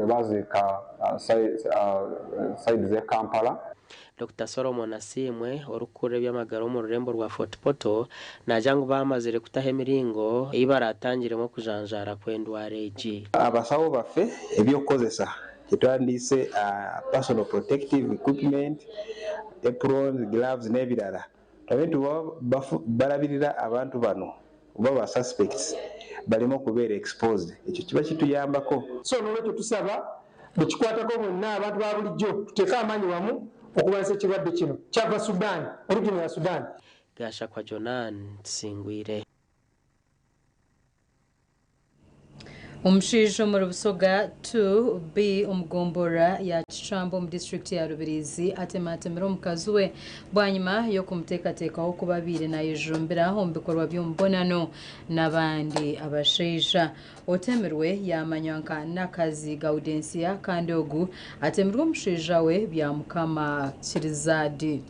baaziika side z'e Kampala. Dokita Solomon Asiimwe, orikukurira eby'amagara omu rurembo rwa Fort Portal, naagira ngu baamazire kutaho emiringo ei baraatangiremu okujanjaara kw'endwara egi. Abasawo baffe eby'okukozesa kyetwandiise personal protective equipment, aprons, gloves n'ebirara turabe nituba barabirira abantu bano oba ba suspects bareme okubeera exposed ekyo kiba kituyambako. So n'olwekyo tusaba bekikwatako bonna abantu ba bulijjo tuteeke amaanyi wamu okulwanyisa ekirwadde kino. Kyava Sudan, origin ya Sudan. Gashakwa Jonan Tusingwire. Omushaija omuri Busoga 2B omu gomborora ya Kicwamba omu disiturikiti ya Rubirizi atematemire omukazi we bwanyima y'okumuteekateekaho kuba abaire nayejumbira omu bikorwa by'omubonano n'abandi abashaija. Otemirwe yaamanywa nka Nakazi Gaudensia kandi ogu atemirwe omushaija we Byamukama Kirizadi.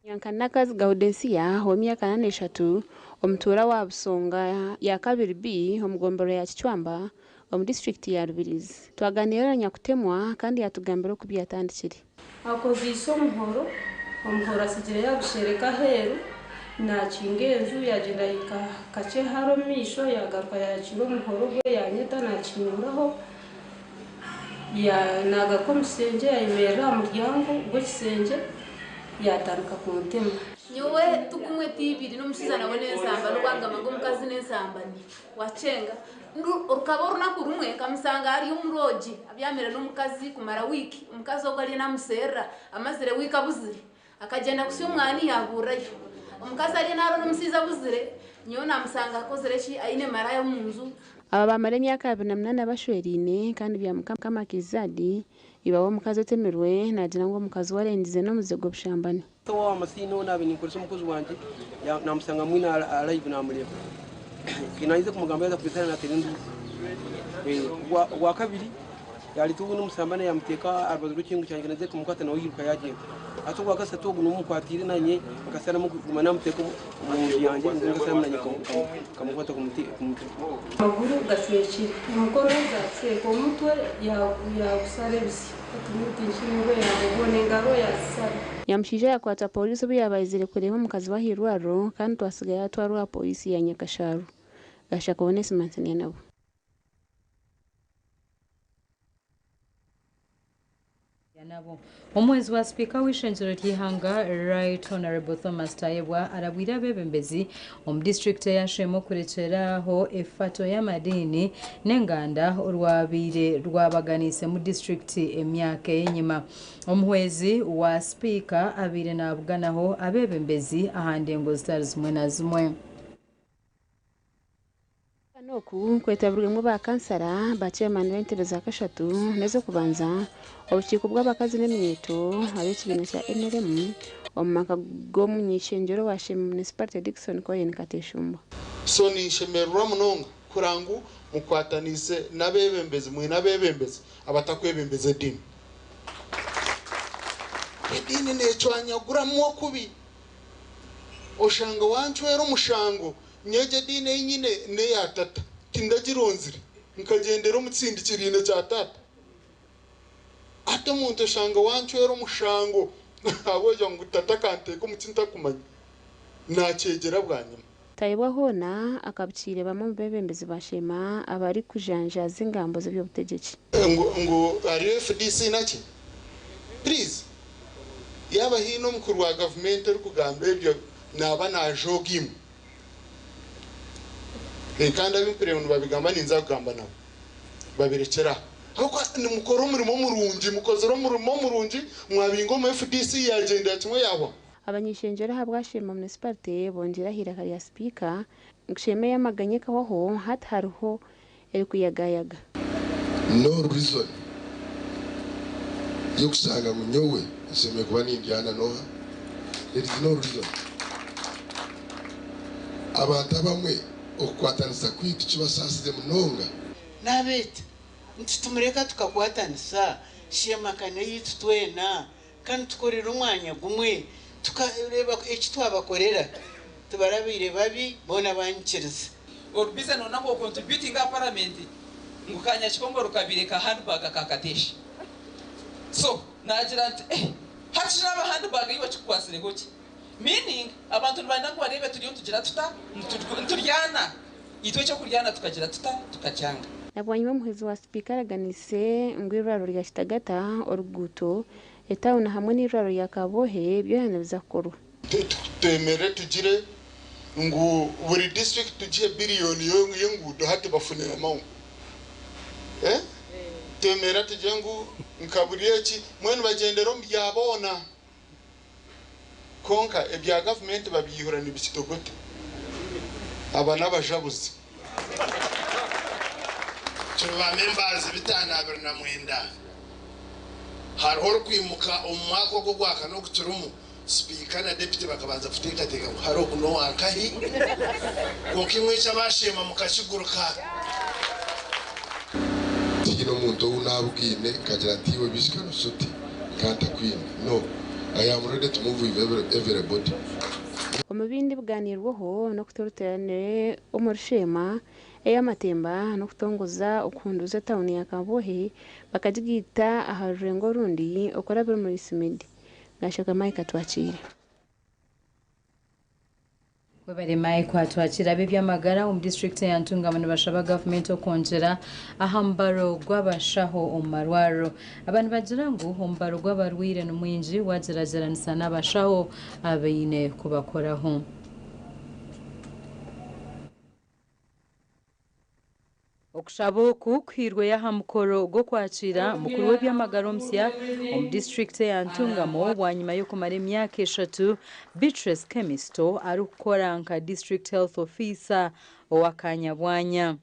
Nyanka Nakazi Gaudensia ow'emyaka 43, omutuura wa Busonga ya 2B omu gomborora ya Kicwamba omu disiturikiti ya Rubirizi. Twaganiira na nyakutemwa kandi yatugambira oku byatandikire. Akozeise omuhoro, omuhoro atsigire yaagushereka aheeru, naakinga enju yaagyenda yahika kakye hare omu maisho yaagaruka yaakiira omuhoro gwe yaanyeta naakinguraho, naagaruka omu kishengye yaayemerera aha muryango gw'ekishengye yaatandika kuntema. Nyowe ti gumwe ti ibiri n'omushaija nawe n'ensambani obu akugamba ngu omukazi n'ensambani wakyenga. Rukaba orunaku rumwe nkamusanga ari omu lodge abyamire n'omukazi kumara wiiki. Omukazi ogwo ariyo namuserra amazire wiiki abuzire. Akagyenda kusya omwani yaburirayo. Omukazi ariyo naronda omushaija abuzire nyowe namusanga akozire ki aine maraya omu nju. Aba bamara emyaka 28 bashweriine kandi Byamukama Kizadi iba w'omukazi otemirwe naagira ngu omukazi we arengize n'omuze gw'obushambani. Wa masino nabe ninkoresa omukozi wanje namusanga mwine alive namureba kinaize kumugamba yaza kubisana na terendu wa kabiri yali tubu n'umusambane yamuteka arubazu rw'ikingu cyanjye naze kumukata nawe yiruka yagenda ati ogwa gasatu ogu numukwatire nanye ngasana muguma namuteka mu nzu yanjye ngasana nanye kamukwata kumuti Amaguru gacwekire, emikono gacweka, omutwe yagusara ebisya, engaro yazisara. Nyamushaija yakwata polisi obu yabaizire kureeba omukazi we ah'eirwariro kandi twasigayo atwarwa aha polisi ya Nyakasharu. Gashaka Onesmus nabo. Nabo. Omuhwezi wa sipiika w'eishengyero ry'eihanga Right Honourable Thomas Tayebwa arabwire abeebembezi omu disiturikiti eya Sheema okurekyeraho efato y'amadiini n'enganda orwabaire rwabaganiisemu disiturikiti emyaka ey'enyima. Omuhwezi wa sipiika abaire naabuganaho abeebembezi aha ndengo zitari zimwe na zimwe. Oku kwetabirwemu ba kansara ba chairman b'entebe za kashatu n'ez'okubanza obukiiko bw'abakazi n'eminyeeto ab'ekibiina kya NRM omu maka g'omuny'eishengyero wa Sheema Municipality Dickson Koyen Kateshumba. So ninshemererwa munonga kurangu mukwataniise n'abeebembezi mwine abeebembezi abatakwebembeza ediini. Ediini neecwanyaguramu okubi oshanga wancwera omushango nyegye ediini ei nyine n'eya tata tindagironzire nkagyendera omu kisindikiriine kya tata. Ate omuntu oshanga wancwera omushango ahabw'okugira ngu tata akanteeka omu kintakumanya nakyegyera bwanyima. Tayebwa hoona akabukiire bamwe omu beebembezi ba Sheema abarikujanjaaza engambo z'eby'obutegyeki. Ngu hariyo FDC naki? Please, yaaba haine omukuru wa gavumenti orikugamba ebyo naaba najooga imwe. Kandi abimpurire nibabigamba ninza kugamba nabo babirekyera aho. Ahabw'okuba nimukora omurimo murungi, mukozire omurimo murungi mwabinga omu FDC yagyendera kimwe yahwa. Abany'eishengyero ahabwa Sheema Municipality bongyera ah'eiraka rya sipiika ngu Sheema eyamaganya ekahwaho hati hariho erikuyagayaga. No reason y'okushanga ngu nyowe nshemereire kuba nindyana n'oha. There is no reason. Abantu abamwe okukwatanisa kwaitu kibasaasize munonga. N'abeeta nti tumureka tukakwatanisa Sheema kane yaitu twena kandi tukorera omwanya gumwe tukareeba eki twabakorera tibarabaire babi boona banyikiriza. Ori busy nonango contributing aha parliament. Ngu ka nyakikomboro kabaire ka handbag ka Katesh. So nagira nti eh hati shi naaba handbag iwe kikukwatsireho ki? Meaning abantu nibenda ngu bareebe turiyo nitugira tuta? Nituryana. Itwe ekyokuryana tukagira tuta? Tukakyanga. Na bwanyima omuhwezi wa sipiika araganise ngu eirwariro rya Kitagata, oruguuto, etauni hamwe n'eirwariro rya Kabwohe byona nibiza kukorwa. Twemere tugire ngu buri district tugihe biliyoni y'enguudo hati bafunire amahwa. Eh? Twemera tugire ngu nka buri eki mbwenu bagyendera omu bya boona. Kwonka ebya gavumenti babyihura nibikitogota. Aba n'abajabuzi. Turi ba members 529. Hariho orikwimuka omu mwaka ogu ogwakana ogu turimu, sipiika na deputy bakabanza kuteekateeka ngu hare ogu n'owankahi, kwonka imwe eki abaasheema mukakiguruka. Tihaine omuntu ou naabugaine nkagira nti iwe bishika noshusha oti nkantakwine. No, I am ready to move with everybody. Omu bindi ebiganiirweho n'okuta oruteerane omuri Sheema ey'amatemba n'okutongoza okuhunduuza etauni ya Kabwohe bakagigaita aha rurengo orundi okurabira omuri Simidi. Nashaka Mike Atwakiire. Webare Mike Atwakiire. Ab'eby'amagara omu disiturikiti eya Ntungamo nibashaba gavumenti okwongyera aha mubaro gw'abashaho omu marwariro. Aba nibagira ngu omubaro gw'abarwaire ni mwingi wagyeragyeranisa n'abashaho abaine kubakoraho. Okushaba oku kuhairweyo aha mukoro gw'okwakiira mukuru w'eby'amagara omusya omu disiturikiti eya Ntungamo bwanyima y'okumara emyaka eshatu Beatrice Kemisto arikukora nka District Health Officer owa Kanyabwanya.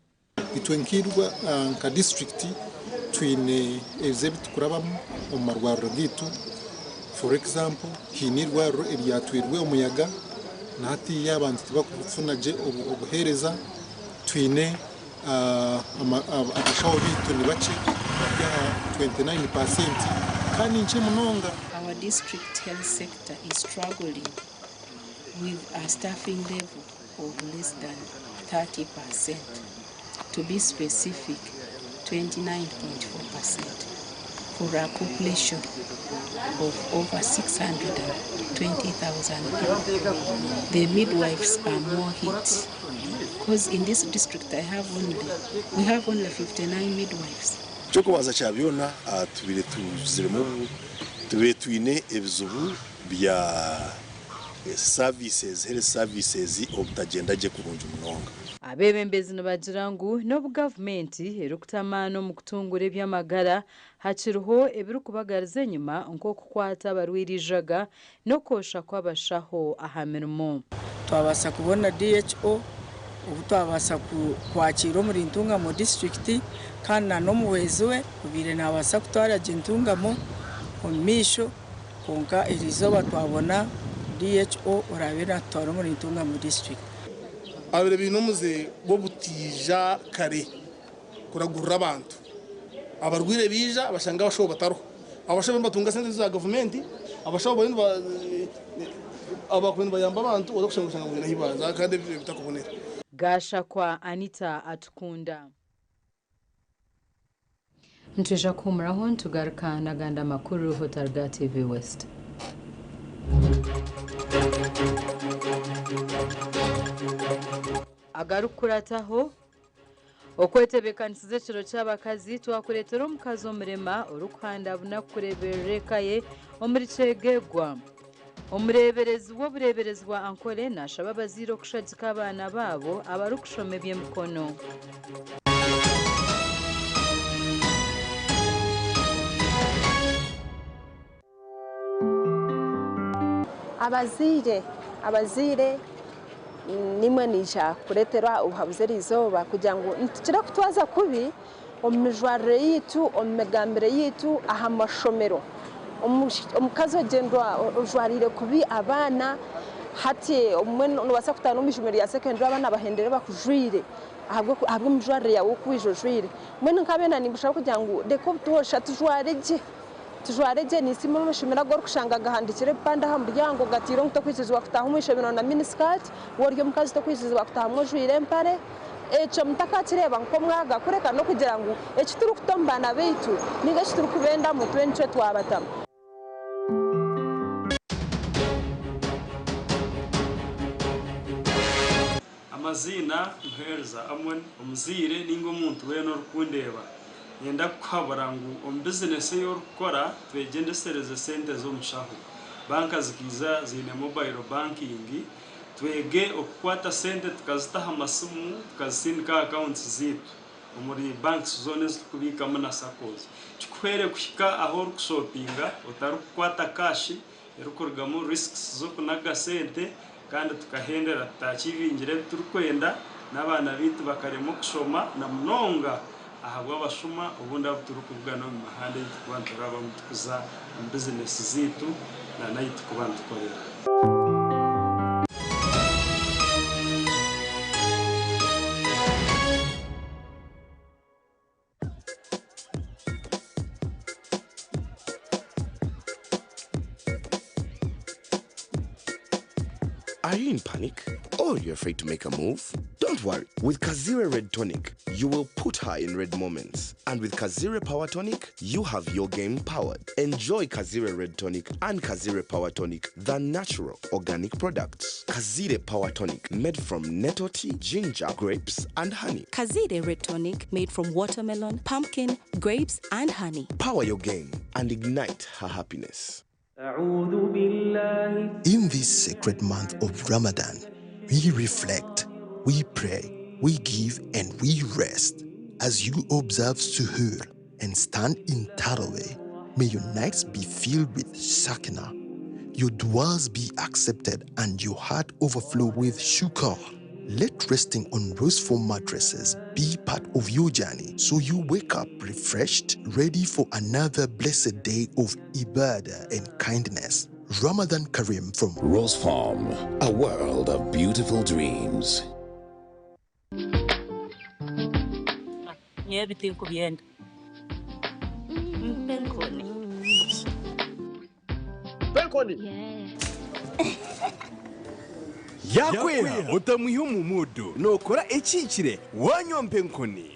Itwe nk'eirwa nka disiturikiti twine ebizibu ebi turikurabamu omu marwariro gaitu. For example, haine eirwariro eryatwirwe omuyaga na hatiiya abantu tibakufuna gye obuheereza. Twine abashaho baitu ni bakye bari aha 29% kandi ni nkye munonga. Our district health sector is struggling with a staffing level of less than 30%, to be specific 29.4% for a population of over 620,000 people. The midwives are more hit because in this district I have only, we have only 59 midwives. Eky'okubanza kya byona tubaire tuziremu tubaire twine ebizibu bya services, health services obutagyenda gye kurungi munonga. Abeebembezi nibagira ngu n'obu gavumenti erikuta amaani omu kutungura eby'amagara, hakiriho ebirikubagariza enyima nk'okukwata abarwaire eijaga n'okwosha kw'abashaho aha mirimo. Twabaasa kubona DHO obu twabaasa kwakiira omuri Ntungamo disiturikiti kandi na n'omuhwezi we obaire naabaasa kutwara gye Ntungamo omu maisho kwonka eriizooba twabona DHO oraabe naatutwara omuri Ntungamo disiturikiti. Abaire baine omuze gw'obutaija kare kuragurira abantu. Abarwaire baija bashanga abashaho batariho. Abashaho nibatunga sente za gavumenti, abashaho bariyo abakubaire nibayamba abantu oza kushanga oshanga ngu haine ahu baaza kandi ebitakubonera. Gashakwa Anita Atukunda. Nitwija kuhuumuraho nitugaruka n'agandi amakuru Hotarga TV West. Agarikukurataho, Okwetebeekanisiza ekiro ky'abakazi, twakureetera omukazi omurema orikuhanda bunaku kureeberera eka ye omuri Kyegegwa. Omureeberezi w'obureeberezi bwa Ankole naashaba abazaire okushagika abaana baabo abarikushoma eby'emikono. Abazaire abazaire nimwe naija kureetera obuhabuzi eriizooba kugira ngu nitukira kutwaza kubi omu mijwarire yaitu, omu migambire yaitu aha mashomero. Omukazi ogyenda ojwariire kubi abaana hati obumwe noobaasa kutaaha n'omu ishomero rya sekendure abaana bahendere bakujwire ahabw'emijwarire yaawe oku waija ojwire. Mbwenu nk'abeena nimbashaba kugira ngu reka obutoosha tujware gye. Tujware gye, ninsiima amashomero agu orikushanga gahandiikire ebipande aha muryango gataire ngu tokwikirizibwa kutaaha omu ishomero na mini skirt, waaba ori omukazi tokwikirizibwa kutaahamu ojwaire empare. Ekyo mutakakireeba nk'omwaga kureka n'okugira ngu eki turikuta omu baana baitu ninga eki turikubendamu tube nikyo twabatamu. Amaziina, Muheereza Amon, omuzaire ninga omuntu weena orikundeeba, niinyenda kukuhabura ngu omu bizinesi ei orikukora twegyendesereze sente z'omushaho. Banka zikaija ziine mobile banking, twege okukwata sente tukazita aha masimu tukazisindika aha accounts zaitu omuri banks zoona ezi turikubiikamu na SACCOs. Kikuhwere kuhika ahu orikushopinga otarikukwata cash erikurugamu risks z'okunaga sente kandi tukahendera tutakiibingire ebi turikwenda n'abaana baitu bakaremwa okushoma na munonga ahabw'abashuma obundi abu turikubugana omu mihanda ei turikuba niturabamu turikuza omu bizinesi zaitu na n'ahu turikuba nitukorera. Are you in panic? Or you're afraid to make a move? Don't worry. With Kazire Red Tonic, you will put her in red moments. And with Kazire Power Tonic, you have your game powered. Enjoy Kazire Red Tonic and Kazire Power Tonic, the natural organic products. Kazire Power Tonic, made from nettle tea, ginger, grapes, and honey. Kazire Red Tonic made from watermelon, pumpkin, grapes, and honey. Power your game and ignite her happiness. In this sacred month of Ramadan, we reflect, we pray, we give, and we rest. As you observe Suhoor and stand in Taraweh, may your nights be filled with sakina, your duas be accepted, and your heart overflow with shukr. Let resting on roseful mattresses be part of your journey so you wake up refreshed, ready for another blessed day of ibadah and kindness. Ramadan Kareem from Rose Farm, a world of beautiful dreams. Nyowe tinkubyenda mpe enkoni. Mpe Yakwera otamwiha omu mudu nokora ekihikire wanywa mpenkoni.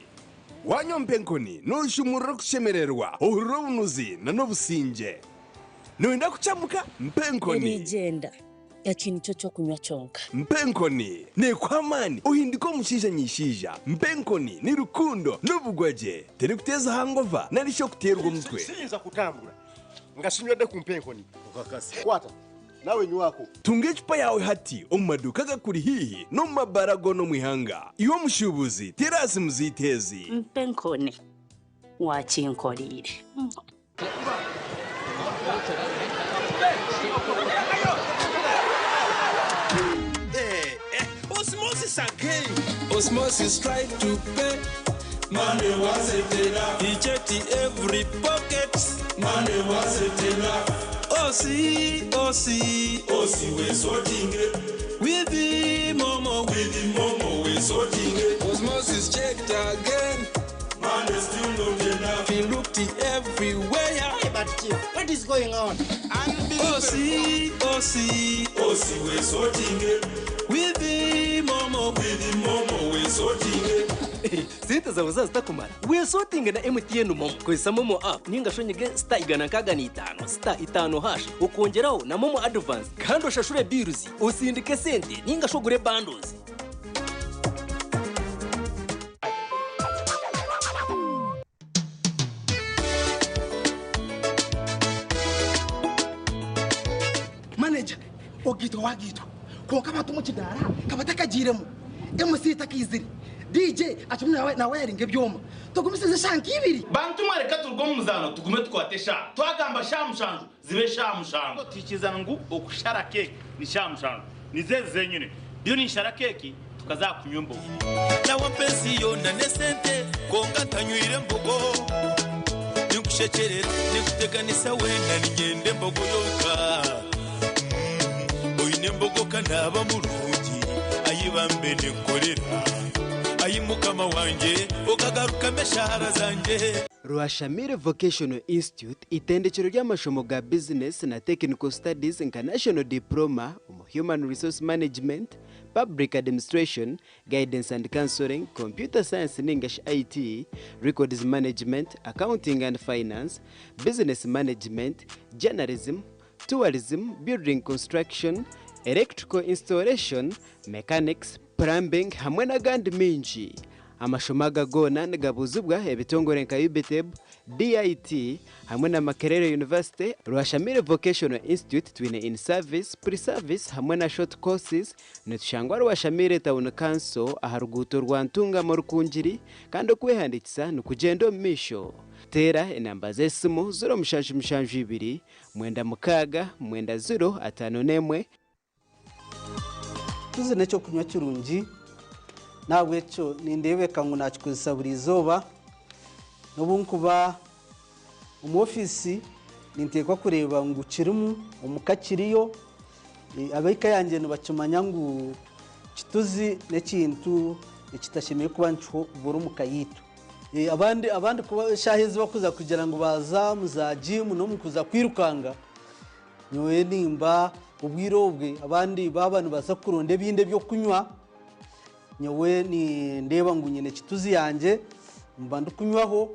Wanywa mpenkoni noshumurira okushemererwa ohurira obunuzi na n'obusingye. Noyenda kucamuka mpenkoni. Erigyenda eki nikyo kyokunywa kyonka. Mpenkoni nekuha amaani ohindika omushaija nyishaija. Mpenkoni ni rukundo n'obugwagye terikuteeza hangova nari shi okuteerwa omutwe. Siyinza kutambura nga sinywedde ku mpenkoni. Kwata nawe nywako. Tunga ecupa yawe hati omu maduuka agakuri haihi n'omu mabaara goona omu ihanga. Iwe omushuubuzi terasi muziiteezi. Mpenkoni wakinkoriire. Osmosis again. Osmosis tried to pay. Money wasn't enough. He checked every pocket. Money wasn't enough. Osi, Osi, Osi, we sorting it. With the momo, with the momo, we sorting it. Osmosis checked again. Money still not enough. He looked everywhere. Hey, but Chief, what is going on? Osi, Osi, Osi, we sorting it. With the momo, with the momo, we sorting it. Sente zawe zazitakumara wesotinge na MTN MoMo. Kozesa MoMo app ninga shonyege star 165 star 5 hash, ukongeraho na MoMo advance, kandi ushashure bills, usindike sente ninga shogure bundles. Manager ogitwa wagitwa konka abantu mu kidara kabatakagiremu MC takizire DJ atumwe nawe nawe yaringa ebyoma tugumisize shanka ibiri. Bantu mwareka turuge omu muzaano tugume tukwate sha twagamba sha mushanju zibe sha mushanju tukizana ngu okushara keki ni sha mushanju nizezi zenyine ndiyo ninshara keki tukazakunywa embogo. Nawe mpensi yona nesente konka ntanywire embogo ninkushekyerera ninkuteganisa wena ninyenda embogo yonka oine embogo kanaba murungi ayibambe nenkorera ayi mukama wanjye ukagarukamo eshahara zanjye. Rwashamire Vocational Institute itendekero ry'amashomo ga bizinesi na Technical Studies nka National Diploma omu Human Resource Management, Public Administration, Guidance and Counselling, Computer Science ninga shi IT, Records Management, Accounting and Finance, Business Management, Journalism, Tourism, Building Construction, Electrical Installation, Mechanics, Plumbing hamwe n'agandi maingi. Amashomo aga goona nigabuuzibwa ebitongore nka UBITEB, DIT hamwe na Makerere University. Rwashamire Vocational Institute twine in service, pre service hamwe na short courses. Nitushangwa Rwashamire Town Council aha ruguuto rwa Ntungamo Rukungiri kandi okwehandiikisa nikugyenda omu maisho. Teera enamba z'esimu 0772 96 90 51. Tuzi n'eky'okunywa kirungi, n'ahabw'ekyo nindeebeka ngu naakikozesa buri izooba. N'obu nkuba omu ofiisi ninteekwa kureeba ngu kirimu, omuka kiriyo. Ab'eka yangye nibakimanya ngu kituzi n'ekintu ekitashemereire kuba nikibura omu ka yaitu. Abandi abandi kuba eshaaha ezi bakuza kugira ngu baaza omu za jiimu n'omu kuza kwirukanga, Nyowe nimba obwire obwe abandi baaba nibaza kuronda ebindi eby'okunywa, nyowe nindeeba ngu nyine kituzi yangye mba ndikunywaho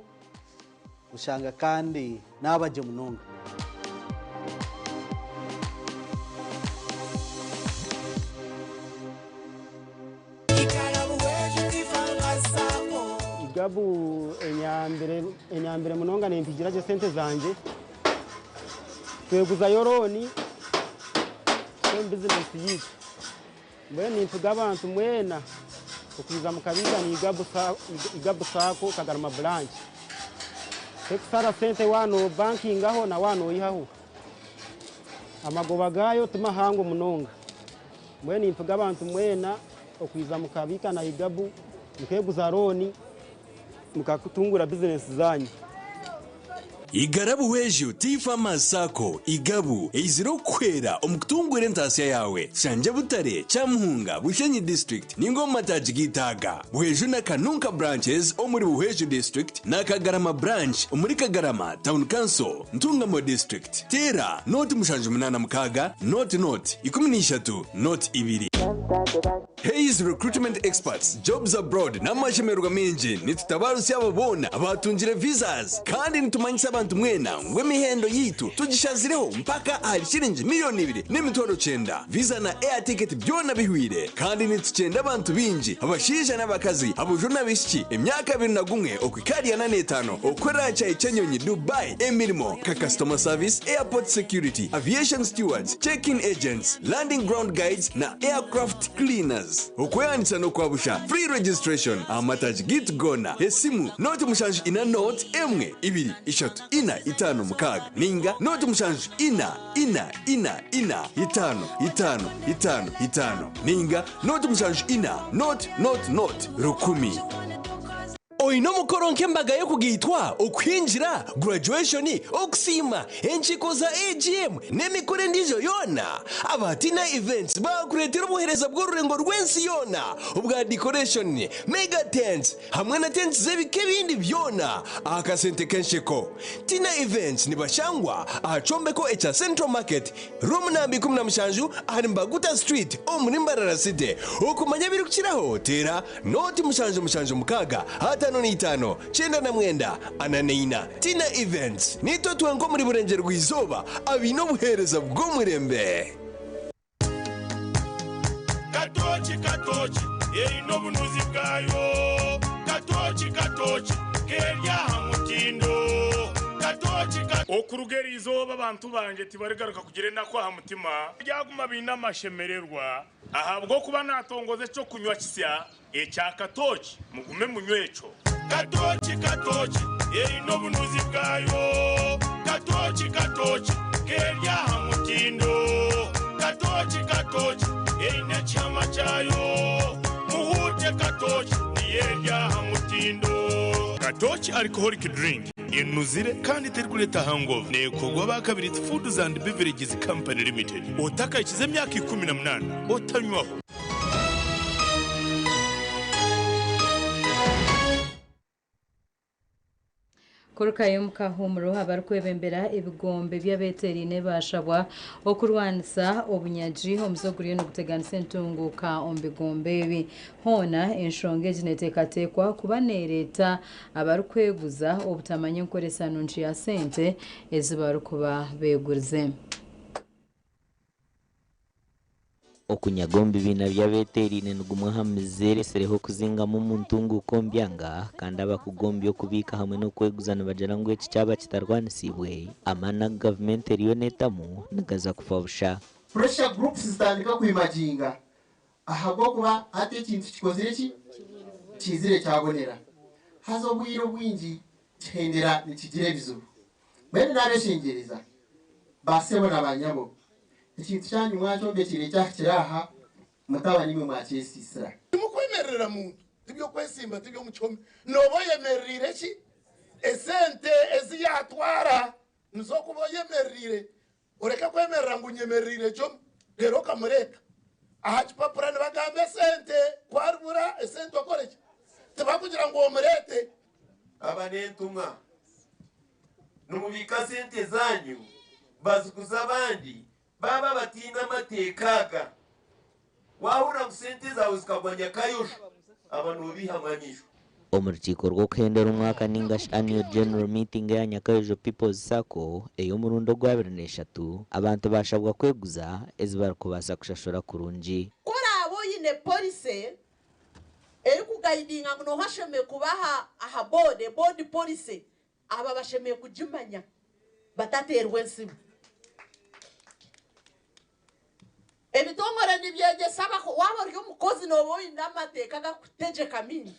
oshanga kandi naaba gye munonga. Igabu enyambire munonga nempigira gye sente zangye. Tweguzayo looni omu bizinesi yaitu. Mbwenu nimpiga abantu mwena okwija mukabiika na Igabu Sacco Kagarama Branch. Tekushara sente waaba nobankingaho na waaba noihaho. Amagoba gaayo ti mahango munonga. Mbwenu nimpiga abantu mwena okwija mukabiika na Igabu mukeguza looni mukatungura bizinesi zaanyu. Igara Buhweju Tea Farmers Sacco, Igabu, eizire okukuhwera omu kutunguura entaasya yaawe. Shangye Butare, Kyamuhunga, Bushenyi District ninga omu mataagi g'eitaaga. Buhweju na Kanunka Branches omuri Buhweju District na Kagarama Branch omuri Kagarama Town Council, Ntungamo District. Teera nooti 786 nooti nooti 13 nooti 2. Hays Recruitment Experts, Jobs Abroad n'amashemererwa maingi nitutabarutsya abo boona abaatungire visas kandi nitumanyisa abantu mwena ngu emihendo yaitu tugishazireho mpaka ahari shiringi miriyoni 2,900,000. Visa na air ticket byona bihwire kandi nitukyenda abantu baingi abashaija n'abakazi, aboojo n'abaishiki emyaka 21 okuhika ahari 45 okukorera aha kyayi ky'enyonyi Dubai emirimo nka customer service, airport security, aviation stewards, check-in agents, landing ground guides na aircraft cleaners. Okwehandiikisa n'okwa busha, free registration, aha mataagi gaitu goona. Esimu, 074 0 1 2 3 4 5 6 nainga 0 7 4 4 4 4 5 5 5 5 nainga 0 7 4 0 0 0 1000. Oine omukoro nk'embaga y'okugaitwa, okuhingira, graduation, okusiima, enkiiko za AGM n'emikoro endiijo yoona? Aba Tina Events baakureetera obuheereza bw'orurengo rw'ensi yoona obwa decoration, mega tents hamwe na tents z'ebika ebindi byona aha kasente k'ensheko. Tina Events nibashangwa aha kyombeko ekya Central Market, Room namba 17 ahari Mbaguta Street omuri Mbarara City. Okumanya ebirikukiraho teera Nooti 776 55 99 44. Tina Events, Niitwe twenka omuri Burengyerwa-izooba abaine obuheereza bw'omurembe. Katooki katooki eine obunuzi bwayo Katooki katooki keri aha mutindo Katooki ka. Okuruga eri izooba abantu bangye tibarigaruka kugira enaku aha mutima, baryaguma baine amashemererwa. Ahabw'okuba naatongoza eky'okunywa kisya ekya katooki, mugume munywe ekyo. Katooki, katooki, eine obunuzi bwayo. Katooki, katooki, k'eri aha mutindo. Katooki, katooki, eine ekihama kyayo. Muhuute katooki, niyo eri aha mutindo. Katooki Alcoholic Drink enuzire kandi terikureeta hangover. Neekorwa aba Kabirizi Foods and Beverages Company Limited. Otakahikize emyaka 18 otanywaho. Kurukayo omu kahuumuro, abarikwebembera ebigombe by'abeeteeraine baashabwa okurwanisa obunyagi, omuze oguriyo niguteganisa entunguuka omu bigombe ebi. Hoona enshonga egi neteekateekwa kuba neereeta abarikweguza obutamanya enkoresa nungi ya sente ezi barikuba beegurize. Okunyaga omu bibiina by'abeeteeraine ni gumwe aha mizi eretsireho okuzingamu omu ntunguuka omu byanga kandi abakugu omu by'okubiika hamwe n'okweguza nibagira ngu eki kyaba kitarwanisiibwe, amaani agu gavumenti eriyo neetamu nigaza kufa busha. Pressure groups zitandika kwimaginga ahabw'okuba hati ekintu kikozire ki? Kiizire kyabonera. Haza obwire obwingi kihendera nikigira ebizibu. Mbwenu naabeshengyereza, ba sebo na ba nyabo, ekintu kyanyu mwakyombekire kyahikire aha, mutaba nimwe mwakyesiisira. Timukwemererera muntu, tiby'okwesimba, tiby'omu kihome. Nooba oyemerereire ki? Esente ezi yaatwara nizo okuba oyemerereire. Oreke kwemerera ngu nyemerereire Jomo, reero okamureeta. Aha kipapura nibagamba esente, ku aribura esente okore ki? Tibakugira ngu omureete. Aba n'entumwa. Nimubiika sente zaanyu baziguza abandi baaba bataine amateeka aga. Waahurira ngu sente zaawe zikagwa nyakayojo, aba noobeihamu amaisho. Omu rukiiko rw'okuhendera omwaka ninga shi Annual General Meeting eya Nyakayojo People's Sacco ey'omurundi ogw'abirineshatu, abantu baashabwa kweguza ezi barikubaasa kushashura kurungi. Ku oraabe oine policy erikugayidinga ngu nooha ashemereire kuba aha board, a board policy, aba bashemereire kugimanya batateerwa entsibo. Ebitongore nibyegyesa waaba ori omukozi nooba oine amateeka agakutegyeka maingi.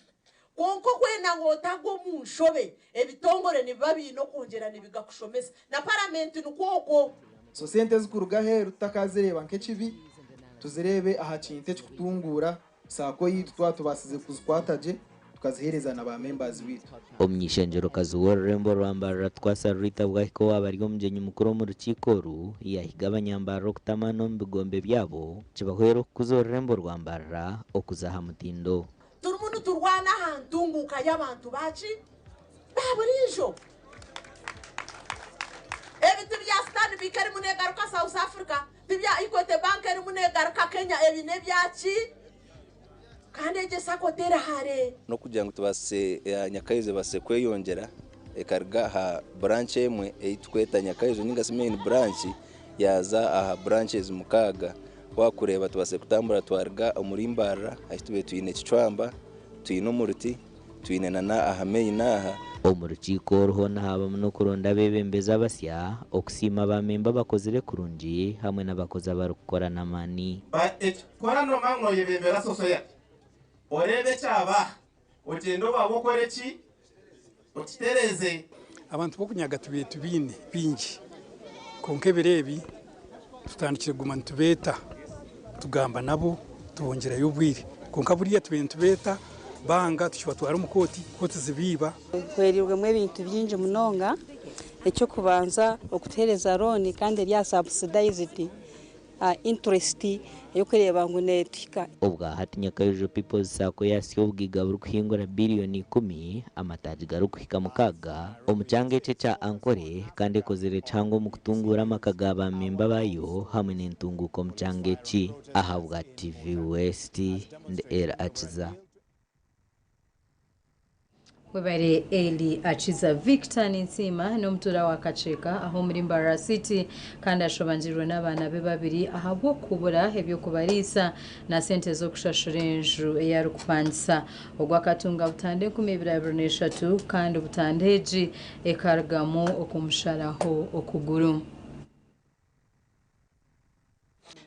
Kwonka okwenda ngu otagwa omu nshobe, ebitongore nibiba biine okwongyera nibigakushomesa. Na paramenti nikwo okwo. So sente ezikuruga aheeru tutakazireeba nk'ekibi, tuzireebe aha kintu ekikutunguura Sacco yaitu twaba tubaasize kuzikwata gye tukaziheereza na ba members baitu. Omuny'eishengyerokazi w'orurembo rwa Mbarara Twasa Rita Bwahika owaaba ari omugyenyi mukuru omu rukiiko oru, yaahiga abanyambarara okuta amaani omu bigombe byabo kibahwere okukuza orurembo rwa Mbarara okuza aha mutindo. Turimu niturwana aha ntunguuka y'abantu baaki? Ba buriijo. Ebi ti bya Stanbic erimu negaruka South Africa, ti bya Equity Bank erimu negaruka Kenya, ebi n'ebyaki? Kandi egyo sacco teri hare. N'okugira ngu tubaasise Nyakaizo ebaasise kweyongyera ekaruga aha branch emwe ei turikweta Nyakaizo ninga shi main branch yaaza aha branches mukaaga. Waakureeba tubaasire kutambura twaruga omuri Mbarara ahu tubaire twine Kicwamba, twine Omuruti, twine na aha main aha. Omu rukiiko oru hoona haabamu n'okuronda abeebembezi abasya, okusiima baamemba abakozire kurungi hamwe n'abakozi abarikukora n'amaani. Ba eki kora nomanya ngu noyebembera sosoyati oreebe ekyaba aha ogyende obabe okore ki okitereeze. Abantu b'okunyaga tubaire tubaine baingi kwonka ebiro ebi tutandikire kuguma nitubeeta tugamba nabo tubongyerayo obwire kwonka buriya tubaire nitubeeta banga tukibatwara omu kooti, kooti zibiiba. Mpwereirwemu ebintu bingi munonga. Eky'okubanza okutuheereza looni kandi eri aha subsidized interest ey'okureeba ngu neetuhika. Obwa hati Nyakaijo People's Sacco yaatsya obugaiga burikuhingura biiriyoni ikumi, amataagi garikuhika mukaaga, omu kyanga eki ekya Ankole kandi ekozire kihango omu kutunguura amaka ga baamemba baayo hamwe n'entunguuka omu kyanga eki. Ahabwa TV West, ndi Elly Akiza. Webare Elly Akiza. Victor Ninsiima n'omutuura wa Kakyeka aha omuri Mbarara City kandi ashobangirwe n'abaana be babiri ahabw'okubura eby'okubariisa na sente z'okushashura enju ei arikupangisa. Ogwo akatunga butanda 2023 kandi butanda egi ekarugamu okumusharaho okuguru.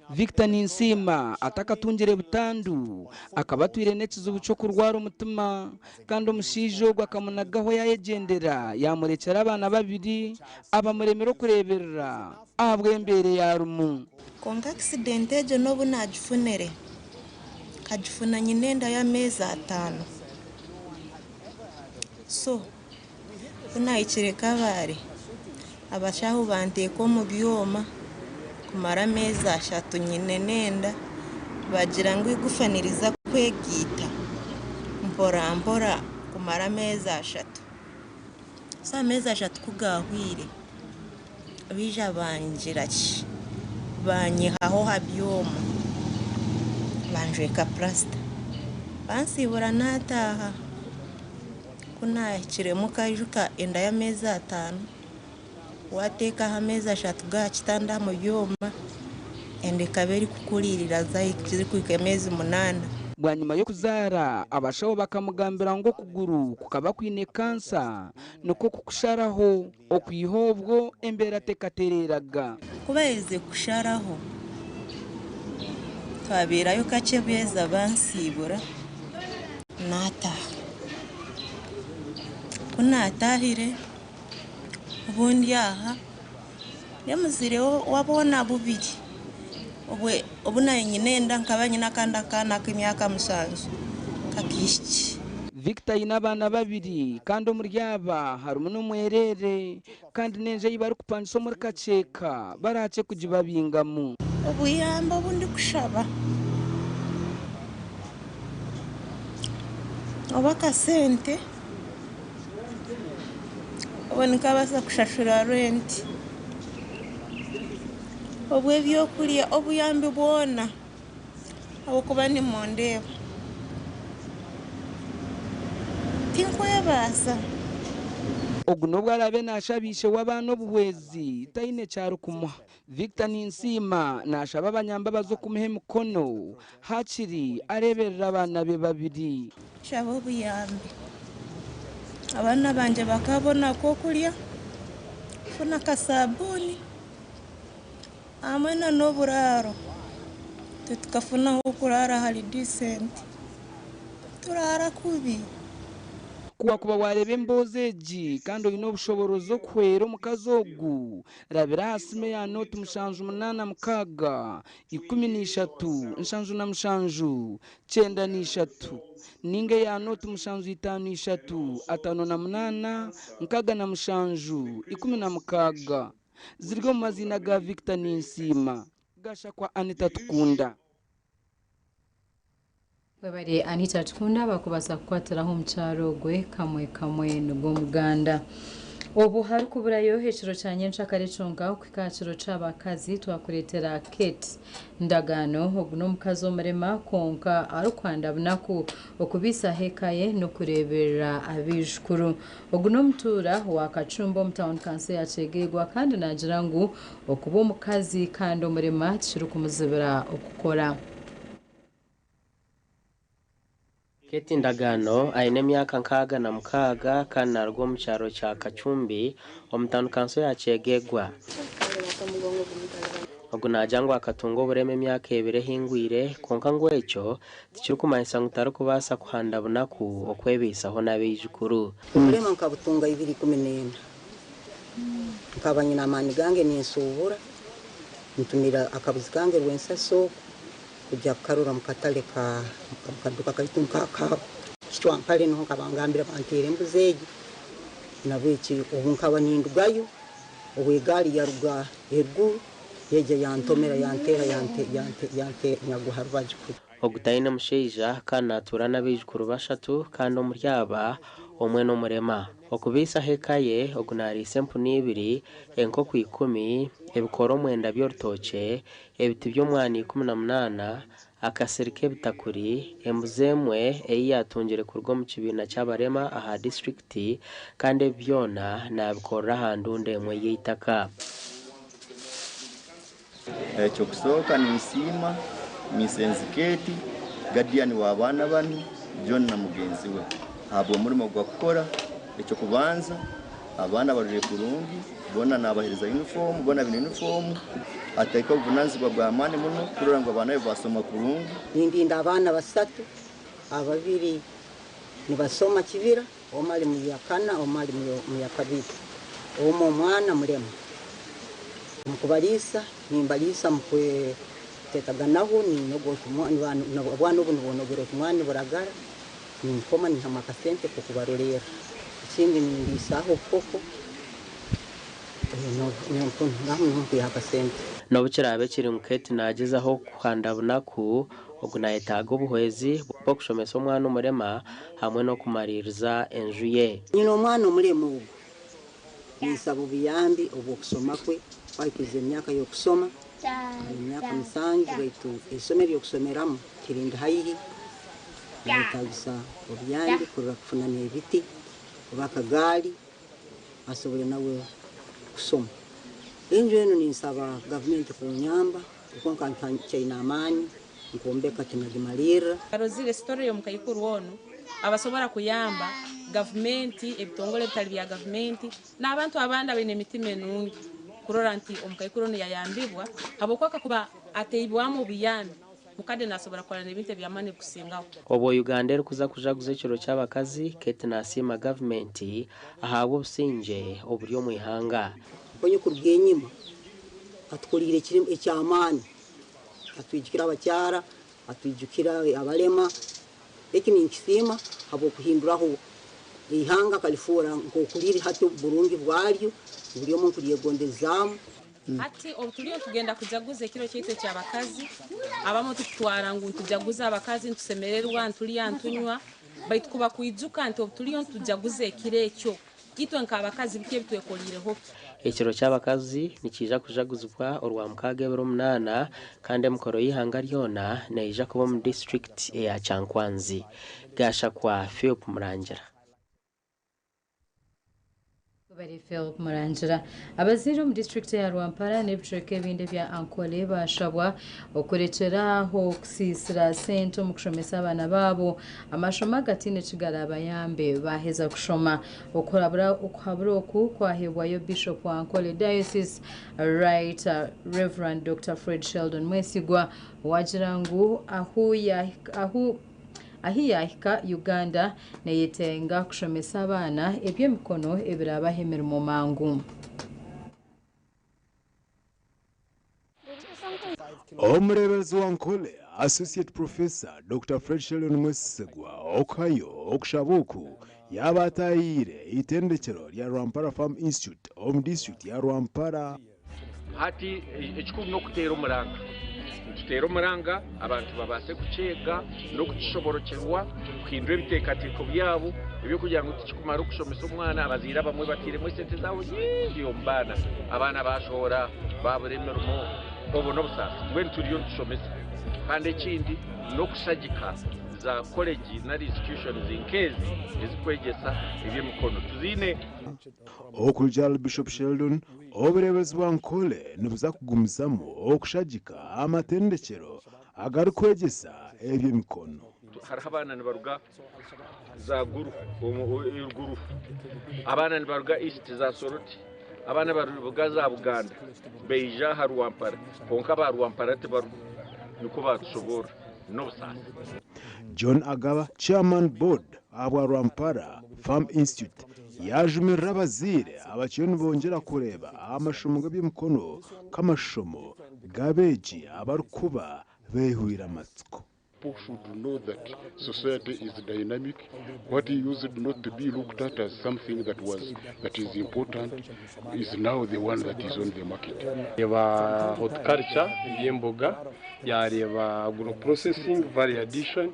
Victor Ninsiima atakatungire butandu akaba atwire n'ekizibu ky'okurwara omutima kandi omushaija ogwo akamunagaho yayegyendera yamurekyera abaana babiri abamuremire okureeberera ahabw'embeera ei arimu. Kwonka akisidenti egyo n'obu naagifunire, nkagifuna nyine enda y'ameezi ataano. So Ku naahikire Kabale, abashaho banteeka omu byoma kumara ameezi ashatu nyine n'enda, bagira ngu eigufa niriza kwegaita mpora mpora kumara ameezi ashatu. So ameezi ashatu ku gaahweire, baija bangira ki, banyihaho aha byoma, banjweka purasita, bansiibura naataaha. Ku naahikiremu nkajuka enda y'ameezi ataano, waateekaho ameezi ashatu g'aha kitanda omu byoma, enda ekaba erikukuriirira zirikuhika ameezi munaana. Bwanyima y'okuzaara, abashaho bakamugambira ngu okuguru kukaba kwine kansa nikwo kukusharaho. Okwiha obwo embeera tekatereeraga. Ku baherize kusharaho, twabeerayo kakye beeza bansiibura naataaha. Ku naataahire, obu ndi aha ndi omuzaire w'aboona bubiri. Obwe obu naabaire nyine enda nkaba nyine akandi akaana ak'emyaka mushanju k'akaishiki. Victor aine abaana babiri kandi omuri aba harimu n'omwereere kandi n'enju ei barikupangisa omuri Kakyeka barahakye kugibabingamu. Obuyambi obu ndikushaba oba akasente obu nkabaasa kushashura renti, obw'ebyokurya obuyambi bwona ahabw'okuba nimundeeba tinkwebaasa. Ogu n'obu araabe naashaba ishe w'abaana obuhwezi, taine eki arikumuha. Victor Ninsiima naashaba abanyambabazi okumuha emikono haakiri areeberera abaana be babiri. Nshaba obuyambi abaana bangye bakabona ak'okurya, kufuna akasabuuni hamwe n'oburaaro. Titukafuna ah'okuraara hari decent, turaara kubi. Ku wakuba waareeba emboozi egi kandi oine obushoboorozi okuhwera omukazi ogu, rabira aha simu eya nooti mushanju munaana mukaaga, ikumi na ishatu, nshanju na mushanju, kyenda na ishatu ninga eya nooti mushanju itaano ishatu, ataano na munaana, nkaaga na mushanju, ikumi na mukaaga. Ziri omu maziina ga Victor Ninsiima, Gashakwa Anita Tukunda. Webare Anita Tukunda abakubaasa kukwatiraho omu kyaro ogwe kamwe kamwe nigwo Muganda. Obu harikuburayo ekiro kya nyenkyakare kyonka okuhika aha kiro ky'abakazi twakureetera Kate Ndagaano. Ogu n'omukazi omurema kwonka arikuhanda bunaku okubiisaho eka ye n'okureeberera abaijukuru. Ogu n'omutuura wa Kacumba omu tauni kanso ya Kyegegwa kandi naagira ngu okuba omukazi kandi omurema tikirikumuzibira okukora. Kate Ndagaano aine emyaka 66 kandi naaruga omu kyaro kya Kacumbi omu tauni kanso ya Kyegegwa. Ogu naagira ngu akatunga oburema emyaka ebiri ehingwire kwonka ngu ekyo tikirikumanyisa ngu tarikubaasa kuhanda bunaku okwebiisaho n'abaijukuru. Oburema nkabutunga 2014. Nkaba nyine amaani gange ninsuubura, ntumira akabuzi kange Rwensaso oku kujya kukarora mu katare ka mu kaduuka kaitu nka Kicwampare niho nkabangambira banteera embuzi egi nabweki obu nkaba nindugayo obu egaari yaruga eruguru yaija yantomera yanteera yante nyagwa aha rubaju kuri. Ogu taine mushaija kandi naatuura n'abaijukuru bashatu kandi omuri aba omwe n'omurema. Okubiisaho eka ye ogu naariisa empunu ibiri, enkoko ikumi, ebikoora omwenda by'orutookye, ebiti by'omwani 18, akasiri k'ebitakuri, embuzi emwe ei yaatungire kuruga omu kibiina ky'abarema aha disiturikiti kandi ebi byona naabikorera aha ndunda emwe y'eitaka. Ekyokusooka ninsiima Misenzi Kate, guardian w'abaana banu, John na mugenzi we ahabw'omurimo gwakukora. Ekyokubanza abaana barire kurungi, boona nabahereza uniform, boona baine uniform. Ateeka obuvunanizibwa bw'amaani muno kurora ngu abaana be basoma kurungi. Nindinda abaana basatu, ababiri nibasoma Kibira, omwe ari mu ya kana, omwe ari mu ya kabiri. Omwe omwana murema. Omu kubariisa nimbariisa mu kwetetaganaho, obwana obu nibwonogera otumwani buragara, ninkoma niihamu akasente k'okubarolerra. Ekindi nindiisaaho obukoko, naho niho nkwiha akasente. N'obu kiraabe kiri ngu Kate naagyezaho kuhanda bunaku, ogu naayetaaga obuhwezi bw'okushomesa omwana omurema hamwe n'okumariiriza enju ye. Nyine omwana omurema ogu. Ninsaba obuyambi obw'okusoma kwe kwahikiriza emyaka y'okusoma, aine emyaka 7 baitu eisomero ery'okusomeramu tirindi haihi, nayetagisa obuyambi kurora kufuna n'ebiti oba akagaali asobole nawe kusoma. Enju enu ninsaba gavumenti kunyamba kuko nka nkyaine amaani nkombeka tinagimalirra. Arozire story y'omukaikuru onu abasobora kuyamba gavumenti, ebitongole ebitali bya gavumenti n'abantu abandi abaine emitima enungi kurora nti omukaikuru onu yayambibwa habwokuba kakuba ateibwamu obuyambi mukade nasobora kukora n'ebintu eby'amaani ebikusingaho. Obwo Uganda erikuza kujaguza ekiro ky'abakazi, Kate nasiima gavumenti ahabw'obusingye oburi omu ihanga. Mponya okuruga enyima atukoliire eky'amaani, atwijukira abakyara, atwijukira abalema, eki ninkisiima habw'okuhinduraho eihanga akalifuura nk'oku riri hati oburungi bwaryo buri omwe nkuryegondezaamu. Hati obu turiyo nitugenda kujaguza ekiro kyaitu eky'abakazi, abamwe tukutwara ngu nitujaguza abakazi, nitusemererwa, nitulya, nitunywa, baitu kuba kwijuka nti obu turiyo nitujaguza ekiro ekyo, itwe nk'abakazi biki ebi twekoliireho ki? Ekiro ky'abakazi nikiija kujaguzibwa Orwamukaaga ebiro 8 kandi emikoro y'eihanga ryona neija kuba omu disiturikiti eya Kyankwanzi. Gashakwa Philp Murangira. Bari Philp Murangira. Abazaire omu disiturikiti eya Rwampara n'ebicweka ebindi ebya Ankole baashabwa okurekyera aho kusiisira sente omu kushomesa abaana baabo amashomo agataine ki garaabayambe baaheza kushoma. Okuhabura oku kwaheebwayo Bishop wa Ankole Diocese, Right Rev. Doctor Fred Sheldon Mwesigwa owaagira ngu ahu Ahi yaahika, Uganda neyetenga kushomesa abaana eby'emikono ebiraabahe emirimo mangu. Omureeberezi wa Ankole, Associate Professor Dokita Fred Sheldon Mwesigwa okuhayo okushaba oku yaaba ataahiire eitendekyero rya Rwampara Farm Institute omu disiturikiti ya Rwampara. Hati ekikuru n'okuteera omuranga. Nituteera omuranga abantu babaase kukyega n'okukishoborokyerwa, kuhindura ebiteekateeko byabo eby'okugira ngu tikikumara okushomesa omwana. Abazaire abamwe batairemu esente zaabo nyingi omu baana, abaana baashohora baabura emirimo, obwo n'obusaasi. Mbwenu turiyo nitushomesa kandi ekindi n'okushagika za kolegi nari institutions nk'ezi ezirikwegyesa eby'emikono. Tuziine. Okurugiirira Bishop Sheldon, obureeberezi bwa Ankole nibuza kugumizamu okushagika amatendekyero agarikwegyesa eby'emikono. Hariho abaana nibaruga za Gulu, Gulu, abaana nibaruga East za Soroti, abaana nibaruga za Buganda baija aha Rwampara kwonka aba Rwampara tibariho nikwo baatushoboorora. N'obusaasi. John Agaba, Chairman Board ahabwa Rwampara Farm Institute yaajumirira abazaire abakiriyo nibongyera kureeba amashomo g'eby'emikono nk'amashomo g'abeegi abarikuba beehwire amatsiko. People should know that society is dynamic. What used not to be looked at as something that was that is important is now the one that is on the market. Yareeba horticulture, eby'emboga, yareeba agro processing, value addition,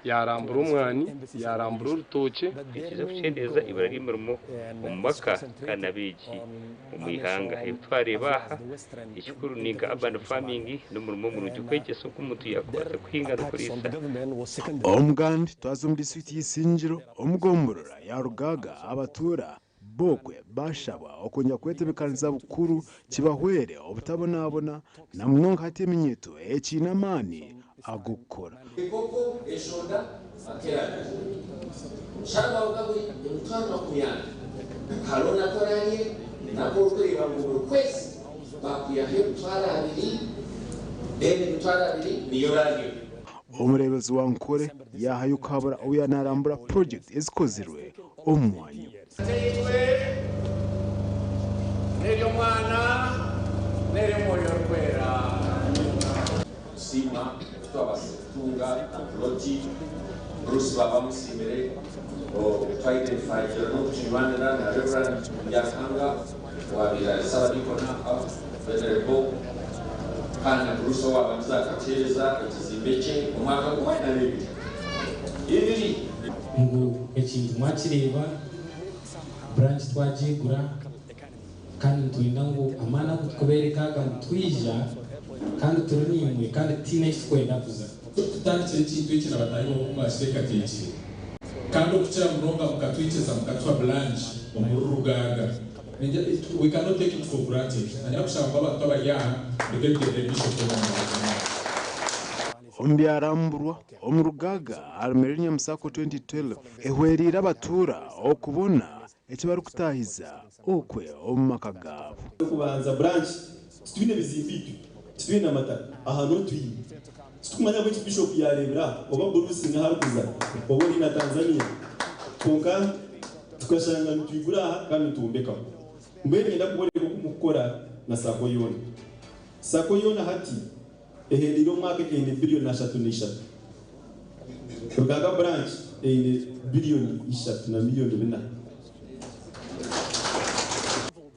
yaarambura omwani, yaarambura orutookye. Nikiija kukyendeeza ibura ry'emirimo omu maka kandi n'abeegi omu ihanga. Ebi twareeba aha, ekikuru ni nka urban farming n'omurimo murungi kwegyesa oku omuntu yaakubaasa kuhinga n'okuriisa. Omugandi twaza omu disiturikiti y'Isingiro omu gomborora ya Rugaaga abatuura Bokwe baashabwa okwongyera kwetebeekanisa bukuru kibahwere obutabonabona na munonga hati eminyeeto ekiine amaani ag'okukora. Enkoko eshonda akeragura. Omushara gwawe gukaba guri 240,000. Kalooni aku oraarye nako orikureeba ngu buri kwezi baakwihaho 20,000, then 20,000 niyo oraaryeho. Omureeberezi wa Ankole yaahayo okuhabura obu yaaba naarambura purojekiti ezikozirwe omu mwanya ogwo. Tataitwe, n'ery'Omwana, n'ery'Omwoyo Orikwera. Tusiima ku twabaasize kutunga Loti, Bruce baaba bamusiimire, twaidentifaingira n'okukinywanira na Rev. Byaruhanga owaabaire ari Saabadiikoni aha, Venerable, kandi na Bruce owaabandize akatuheereza ekizimbe kye omwaka gumwe nari ebiri. Ibiri. Ngu ekintu mwakireeba, branch twagyigura. Kandi nitwenda ngu amaani agu tukubeereka aga ngu twija kandi turi naimwe kandi tutiine ahi turikwenda kuza. Tutandikire ekintu eki na bataahi baawe oku mwakiteekateekire kandi okukira munonga mukatwikiriza mukatuha buranki omuri Rugaaga. We cannot take it for granted. Nanyenda kushaba ngu abantu abari aha mureke tugyendere Bishop omu mazima. Omu byaramburwa omu Rugaaga ahari Millennium Sacco 2012 ehwereire abatuura okubona eki barikutaahiza okwe omu maka gaabo. Okubanza branch titwine bizimbe itwe, titwine na mataka, aha niho twine. Titukumanya ahabw'enki Bishop yareebire aha oba Bruce niho arikuza oba ori na Tanzania kwonka tukashanga nitwigura aha kandi nitwombekaho. Mbwenu niinyenda kuboreka oku mukukora na Sacco yoona. Sacco yoona hati ehendeire omu mwaka eine biliyoni 33. Rugaaga branch eine biliyoni 3 na miliyoni 4.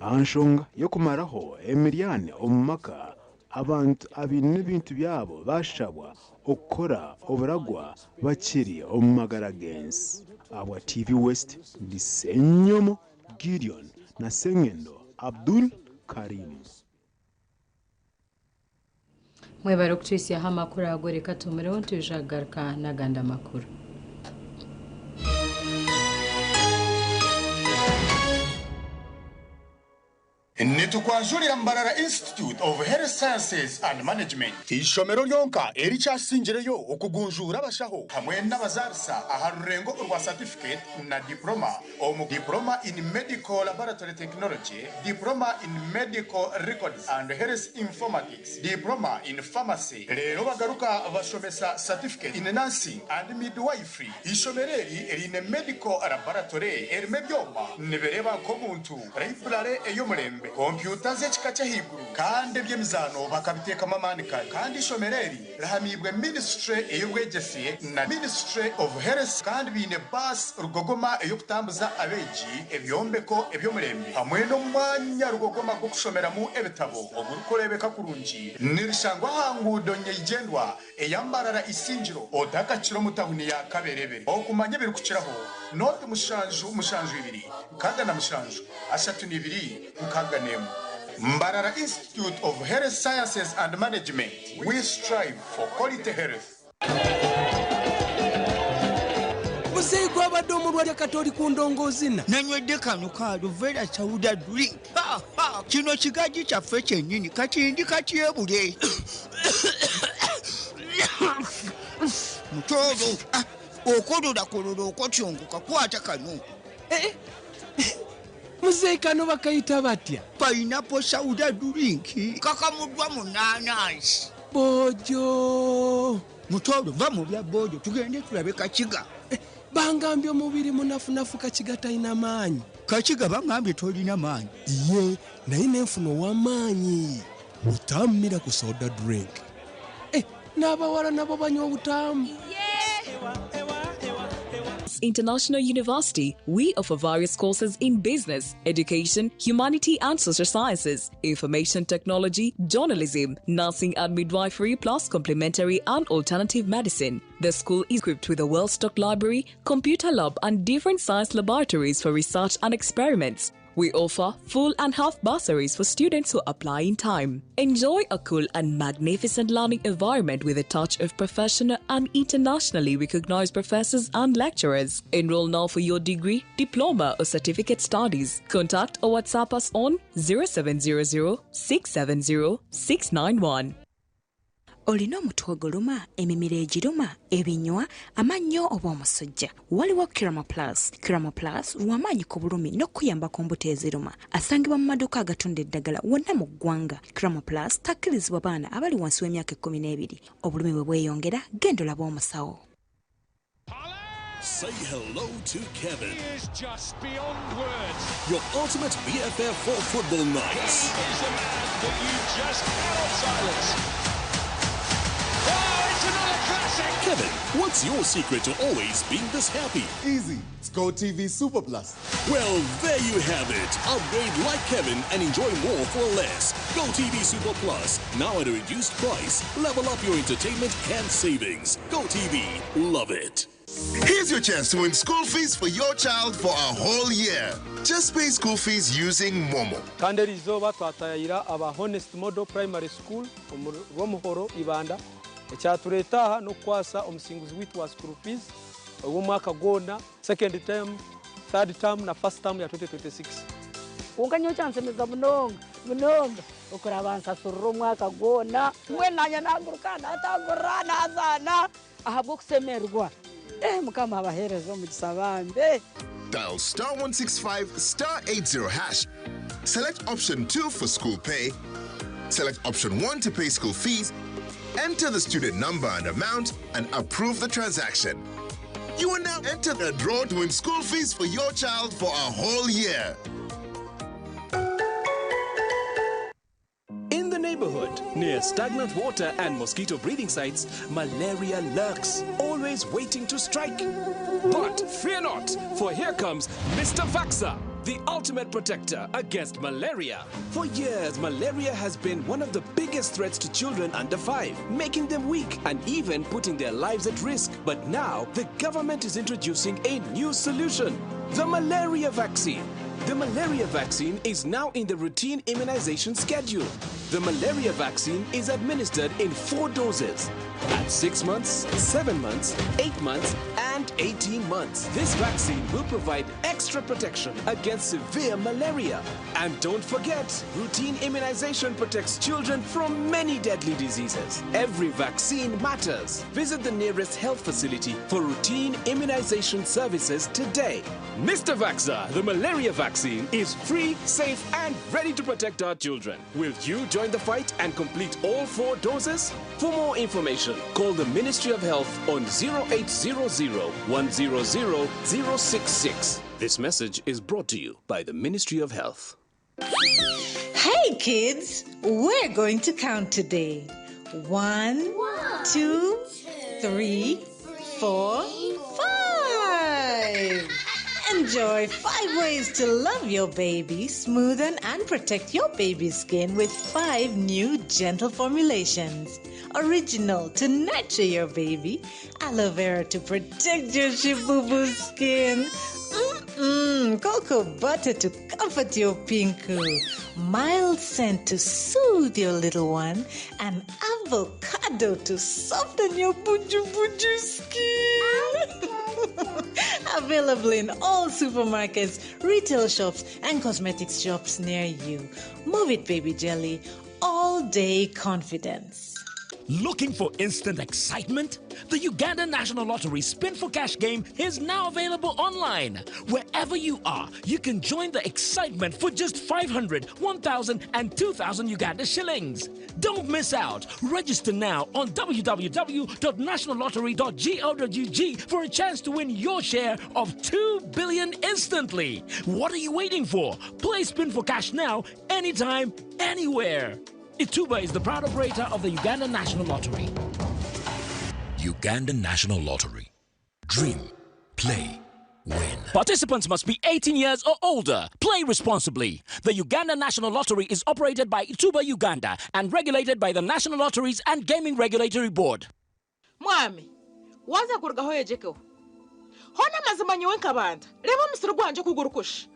Aha nshonga y'okumaraho emiryane omu maka, abantu abaine ebintu byabo baashabwa okukora oburagwa bakiri omu magara g'ensi. Ahabwa TV West, ndi Ssenyomo Gideon na Ssengendo Abdul Karim. Mwebare okutuhitsyaho amakuru ago reka tumureho nitwija kugaruka n'agandi amakuru. Nitukwanjurira Mbarara Institute of Health Sciences and Management, eishomero ryonka erikyasingireyo okugunjuura abashaho hamwe n'abazaarisa aha rurengo orwa satifiketi na diploma omu Diploma in Medical Laboratory Technology, Diploma in Medical Records and Health Informatics, Diploma in Pharmacy reero bagaruka bashomesa Certificate in Nursing and Midwifery. Eishomero eri riine Medical Laboratory erimu ebyoma nibireeba nk'omuntu, Raiburare ey'omurembe, kompyuta z'ekika ky'ahaiguru kandi eby'emizaano bakabiteekamu amaani kare. Kandi eishomero eri rihamiibwe Minisitule ey'obwegyese na Ministry of Health kandi baine baasi rugogoma ey'okutambuza abeegi, ebyombeko eby'omurembe hamwe n'omwanya rugogoma gw'okushomeramu ebitabo ogurikureebeka kurungi. Nirishangwa aha nguudo nyeigyendwa eya Mbarara Isingiro otakakira omu tahuni ya Kaberebere. Okumanya ebirikukiraho, nooti mushanju mushanju ibiri 67 32 61. Mbarara Institute of Health Sciences and Management, we strive for quality health. Muzeeyi gwabadde omulwadde kati oli ku ndongoozina. Nanywedde kano ka Aluvera Sauda Drink. Ha, ha, kino kigajji kyaffe kyennyini kati ndi katyebule. Mutooro, ah, okololakolola okotyongoka kwata kano. Eh, eh, muzeeyi kano bakayita batya? Pineapple Sauda Drink kakamuddwa mu naanansi. Boojo. Mutooro va mu bya boojo tugende tulabe Kakiga. Eh, bangambye omubiri munafunafu Kakiga talina maanyi. Kakiga bangambye tolina maanyi. Ye naye nenfuna ow'amaanyi. Butaamu Miracle Soda Drink. Eh, n'abawala nabo banywa obutaamu. International University, we offer various courses in business, education, humanity and social sciences, information technology, journalism, nursing and midwifery, plus complementary and alternative medicine. The school is equipped with a well stocked library, computer lab, and different science laboratories for research and experiments. We offer full and half bursaries for students who apply in time. Enjoy a cool and magnificent learning environment with a touch of professional and internationally recognized professors and lecturers. Enroll now for your degree, diploma, or certificate studies. Contact or WhatsApp us on 0700 670 691. Olina omutwe oguluma, emimiro egiruma, ebinywa, amannyo oba omusujja? Waliwo Kirama Plus. Kirama Plus w'amaanyi ku bulumi n'okukuyamba ku mbuto eziruma. Asangibwa mu maduuka agatunda eddagala wonna mu ggwanga. Kirama Plus takkirizibwa baana abali wansi w'emyaka 12. Obulumi bwe bweyongera, genda olabe omusawo. Say hello to Kevin. He is just beyond words. Your ultimate BFF for football nights. He is a man that you just cannot silence. Oh, it's another classic. Kevin, what's your secret to always being this happy? Easy. It's GoTV Super Plus. Well, there you have it. Upgrade like Kevin and enjoy more for less. GoTV Super Plus, now at a reduced price. Level up your entertainment and savings. GoTV, love it. Here's your chance to win school fees for your child for a whole year. Just pay school fees using Momo. Kandi eri izooba twatayayira aba Honest Model Primary School omu Rwomuhoro Ibanda. Ekyatureeta aha n'okukwasa omusinguzi waitu wa school fees ow'omwaka gwona, second term, third term na first term ya 2026. Kwonka nyowe kyanshemeza munonga munonga okuraba nsasurira omwaka gwona. Mbwenu naanye naaguruka naatangurira naazaana ahabw'okushemererwa. Eh Mukama abaheereze omugisa bambe. Dial star 165 star 80 hash. Select option 2 for school pay. Select option 1 to pay school fees. Enter the student number and amount and approve the transaction. You are now enter the draw to win school fees for your child for a whole year. In the neighborhood, near stagnant water and mosquito breeding sites, malaria lurks, always waiting to strike. But fear not, for here comes Mr. Vaxa, the ultimate protector against malaria. For years, malaria has been one of the biggest threats to children under 5, making them weak and even putting their lives at risk. But now, the government is introducing a new solution, the malaria vaccine. The malaria vaccine is now in the routine immunization schedule. The malaria vaccine is administered in 4 doses at 6 months, 7 months, 8 months, and 18 months. This vaccine will provide extra protection against severe malaria. And don't forget, routine immunization protects children from many deadly diseases. Every vaccine matters. Visit the nearest health facility for routine immunization services today. Mr. Vaxa, the malaria vaccine, is free, safe, and ready to protect our children. Will you join the fight and complete all 4 doses? For more information, call the Ministry of Health on 0800 100 066. This message is brought to you by the Ministry of Health. Hey kids, we're going to count today. 1, 2, 3, 4, 5. Enjoy 5 ways to love your baby, smoothen and protect your baby's skin with 5 new gentle formulations. Original to nurture your baby, aloe vera to protect your shibubu skin, cocoa butter to comfort your pinku, mild scent to soothe your little one, and avocado to soften your buju buju skin. Available in all supermarkets, retail shops, and cosmetics shops near you. Move it, baby jelly. All day confidence. Looking for instant excitement? The Uganda National Lottery Spin for Cash game is now available online. Wherever you are, you can join the excitement for just 500, 1,000, and 2,000 Uganda shillings. Don't miss out. Register now on www.nationallottery.go.ug for a chance to win your share of 2 billion instantly. What are you waiting for? Play Spin for Cash now, anytime, anywhere. Ituba is the proud operator of the Uganda National Lottery. Uganda National Lottery. Dream, play, win. Participants must be 18 years or older. Play responsibly. The Uganda National Lottery is operated by Ituba Uganda and regulated by the National Lotteries and Gaming Regulatory Board. Mwami, waza kurugaho yejekeho. Hona mazima nyowe nkabanda. Reba omusiri gwanje kugurukusha.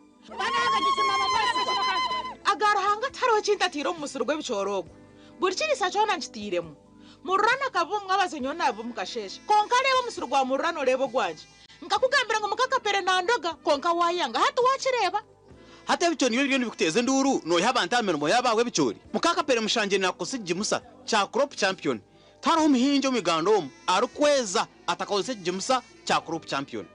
Agaruhanga tihariho kintu atiire omu musiri gw'ebicooro ogwo. Buri kiriisa kyona nkitiiremu. Mururana akaba omwabazo nyowe naaba omu kasheeshe. Kwonka reeba omusiri gwa Mururana oreebe ogwangye. Nkakugambira ngu mukakapere nandoga, kwonka waayanga. Hati waakireeba? Hati ebicoori nibyo biriyo nibikuteeza enduuru, noiha abantu aha mirimo yaabo ahabw'ebicoori. Mukakapere mushangye naakukozesa ekigimusa kya Crop Champion. Tihariho muhingi omu Uganda omu arikweza atakakozesa ekigimusa kya Crop Champion.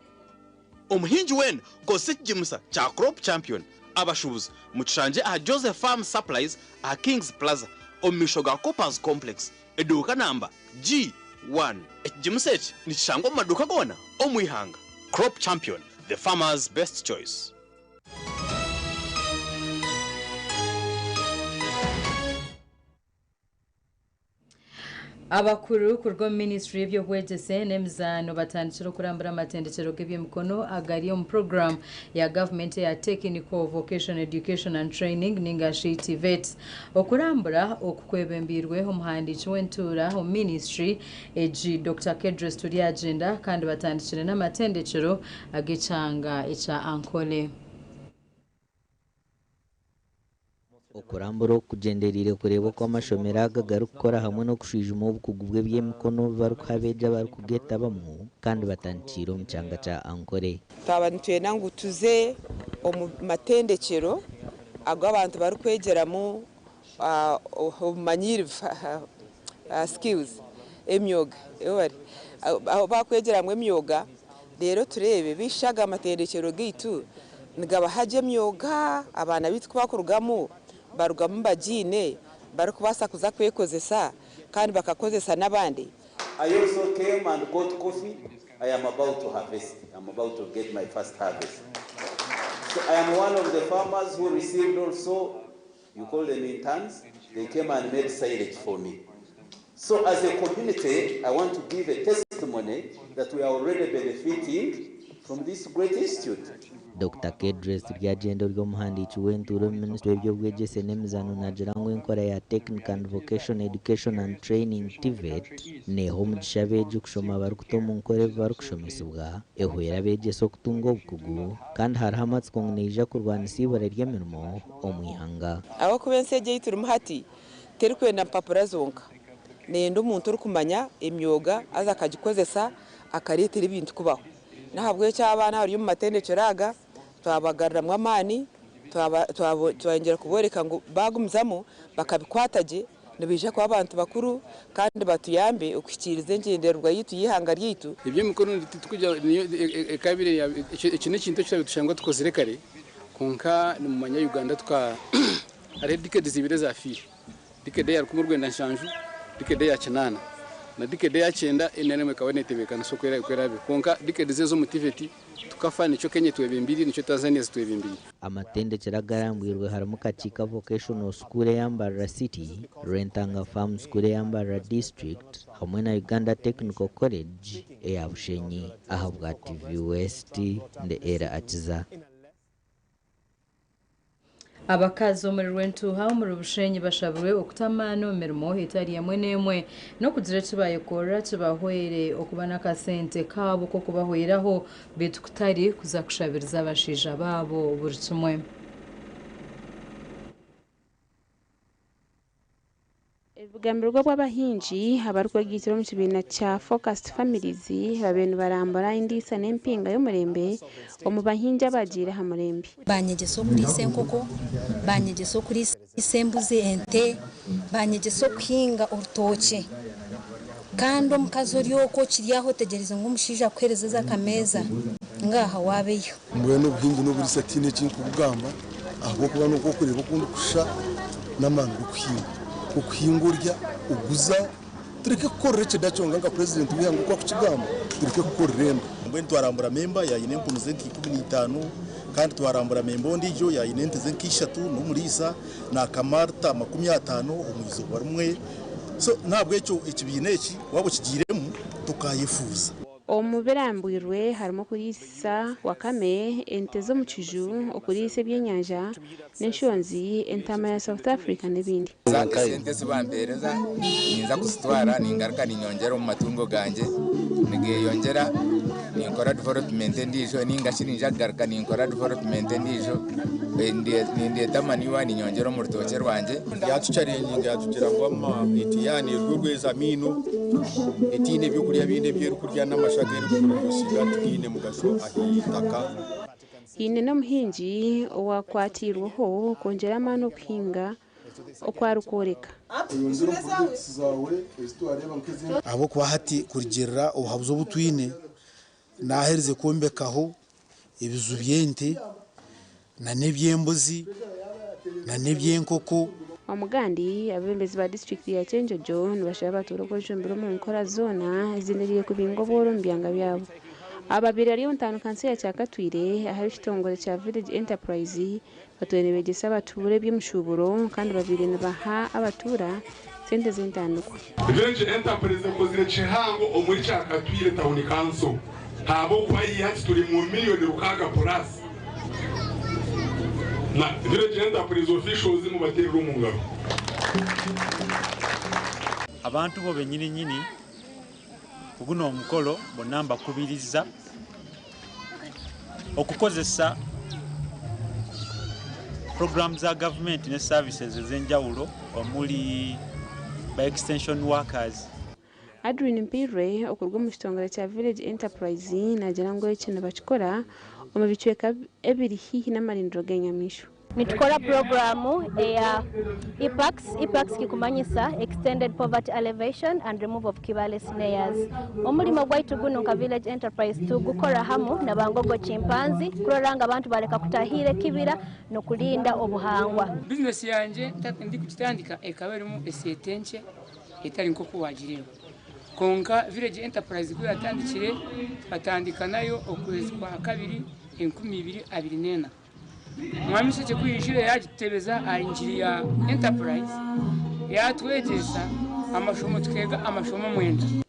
Omuhingi weena kozesa ekigimusa kya Crop Champion. Abashuubuzi mukishangye aha Joseph Farm Supplies aha Kings Plaza omu maisho ga Coopers Complex, eduuka namba G1. Ekigimusa eki nikishangwa omu maduuka goona omu ihanga. Crop Champion, the farmer's best choice. Abakuru kuruga omu ministry y'ebyobwegyese n'emizaano batandikire okurambura amatendekero g'ebyemikono agari omu puroguraamu ya gavumenti eya Technical Vocational Education and Training ninga shi TVET. Okurambura oku kwebembeirwe omuhandiiki w'entuura omu ministry egi Dokita Kedrace Turyagyenda kandi batandikire n'amatendekero ag'ekyanga ekya Ankole. Okurambura oku kugyendereire kureeba oku amashomero aga garikukora hamwe n'okushwijuma obukugu bw'ebyemikono obu barikuha abeegi abarikugetabamu kandi batandikiire omu kyanga kya Ankole. Twaba nitwenda ngu tuze omu matendekyero agu abantu barikwegyeramu obumanyirivu, skills, emyoga, ahu barikwegyeramu emyoga reero tureebe beisha aga matendekyero gaitu nigabaha gye emyoga abaana baitu ku barikurugamu barugamu bagiine barikubaasa kuza kwekozesa kandi bakakozesa n'abandi. I also came and got coffee. I am about to harvest. I'm about to get my first harvest. So I am one of the farmers who received also, you call them interns, they came and made silage for me. So as a community, I want to give a testimony that we are already benefiting from this great institute. Dokita Kedrace Turyagyenda ori omuhandiiki w'entuura omu minisitule y'ebyobwegyese n'emizaano naagira ngu enkora ya Technical and Vocational Education and Training, TVET, neeha omugisha abeegi kushoma barikuta omu nkora ebi barikushomesibwa, ehwera abeegyesa okutunga obukugu kandi hariho amatsiko ngu neija kurwanisa eibura ry'emirimo omu ihanga. Ahabw'okuba ensi egi ei turimu hati terikwenda mpapura zonka, neyenda omuntu orikumanya emyoga haza akagikozesa akareetera ebintu kubaho. N'ahabw'ekyo abaana abari omu matendekyero aga twabagaruramu amaani, twayongyera kubooreka ngu baagumizamu bakabikwata gye nibaija kuba abantu bakuru kandi batuyambe okuhikiiriza engyendererwa yaitu y'eihanga ryaitu. Eby'emikono titukugira niyo ekabire eki n'ekintu eki twabire tushangwa tukozire kare kwonka nimumanya Uganda tuka hariho edecades ibiri ezafiire, decade eya rukumi rwenda nshanju, decade eya kinaana na decade eya kyenda NRM ekaba netebeekanisa oku eraabe kwonka decades ezo omu TVET tukafa nikyo Kenya etwebembeire nikyo Tanzania zitwebembeire. Amatendekero agarambwirwe harimu Kakiika Vocational School eya Mbarara City, Rwentanga Farm School eya Mbarara District hamwe na Uganda Technical College eya Bushenyi. Ahabwa TV West, ndi Elly Akiza. Abakazi omuri Rwentuuha omuri Bushenyi bashabirwe okuta amaani omu mirimo etari emwe n'emwe n'okugira eki bayekorera kibahwere okuba n'akasente kaabo k'okubahweraho beitu kutari kuza kushabiriza abashaija baabo buri kimwe. Ebigambirwe obu abahingi abarikwegaitira omu kibiina kya Focused Families babaire nibarambura endiisa n'empinga y'omurembe omu bahingi abagiire aha murembe. Banyegyesa okuriisa enkoko, banyegyesa okuriisa embuzi, ente, banyegyesa okuhinga orutookye. Kandi omukazi ori okwo okiri aho otegyereize ngu omushaija akuheereze ez'akameeza, ngaaha waabeyo. Mbwenu obuhingi n'oburiisa tihaine eki ndikubugamba ahabw'okuba n'oku orikureeba oku ndikushusha n'amaani g'okuhinga. Okuhinga orya, oguza, tureke kukorera ekyenda kyonka nka purezidenti w'eihanga oku arikukigamba, tureke kukorera enda. Mbwenu twarambura memba yaayine empunu ze nka 15 kandi twarambura memba ondiijo yaayine ente ze nka ishatu n'omuriisa naakama rita 50 omu izooba rimwe. So n'ahabw'ekyo ekibiina eki waaba okigiiremu tokaayefuuza. Omu birambwirwe harimu okuriisa wakame, ente z'omu kiju, okuriisa ebyenyanja n'enshonzi, entaama ya South Africa n'ebindi. Esente ezi bampeereza ninza kuzitwara ningaruka ninyongyera omu matungo gangye nigeyongyera ninkora development endiijo ninga shi ninza kugaruka ninkora development endiijo nindeeta manure ninyongyera omu rutookye rwangye. Yatucharenjinga yatugira ngu etiyani erwe rweza amiino etiine ebyokurya bindi ebi erikurya n'amasha agu erikuproducinga tigaine mugasho ah'eitaka. Haine n'omuhingi owaakwatiirweho kwongyera amaani okuhinga oku arikworeka. Ahabw'okuba hati kurugiirira obuhabuzi obu twine, naaherize kwombekaho ebiju by'ente n'eby'embuzi n'eby'enkoko. Omugandi, abeebembezi ba disiturikiti ya Kyenjojo nibashaba abatuura okwejumbira omu nkora zoona ezenderiire kubinga obworo omu byanga byabo. Ababaire bari omu tauni kanso ya Kyakatwire ahari ekitongore kya Village Enterprise batwire nibegyesa abatuura eby'emishuuburo kandi babaire nibaha abatuura sente z'entandikwa. Village Enterprise ekozire kihango omuri Kyakatwire tauni kanso ahabw'okuba hati turi mu 6 million plus na Village Enterprise officials mubateerere omu ngaro. Abantu bo benyini nyini kuguno omukolo bonna mbakubiriza okukozesa program za gavumenti ne services ez'enjawulo omuli ba extension workers. Adrien Mpirwe okuruga omu kitongore kya Village Enterprise naagira ngu eki nibakikora omu bicweka ebiri haihi n'amarindiro g'enyamaishwa. Nitukora puroguramu eya EPAX. EPAX kikumanyisa Extended Poverty Alleviation and Removal of Kibale Snares. Omulimo gwaitu guno nka Village Enterprise tugukora hamu na Bangogo Chimpanzee kurora nga abantu baleka kutahira ekibira n'okulinda obuhangwa. Bizinesi yangye ndi kugitandika ekaba erimu esente nkye etari nk'oku wagireeba, konka Village Enterprise ku yatandikire, tukatandika nayo okwezi kwa kabiri 2024. Mwami Sheke kuyijire yagitutebeza aha ngiri ya enterprise, yatwegyesa amashomo, tukega amashomo 9.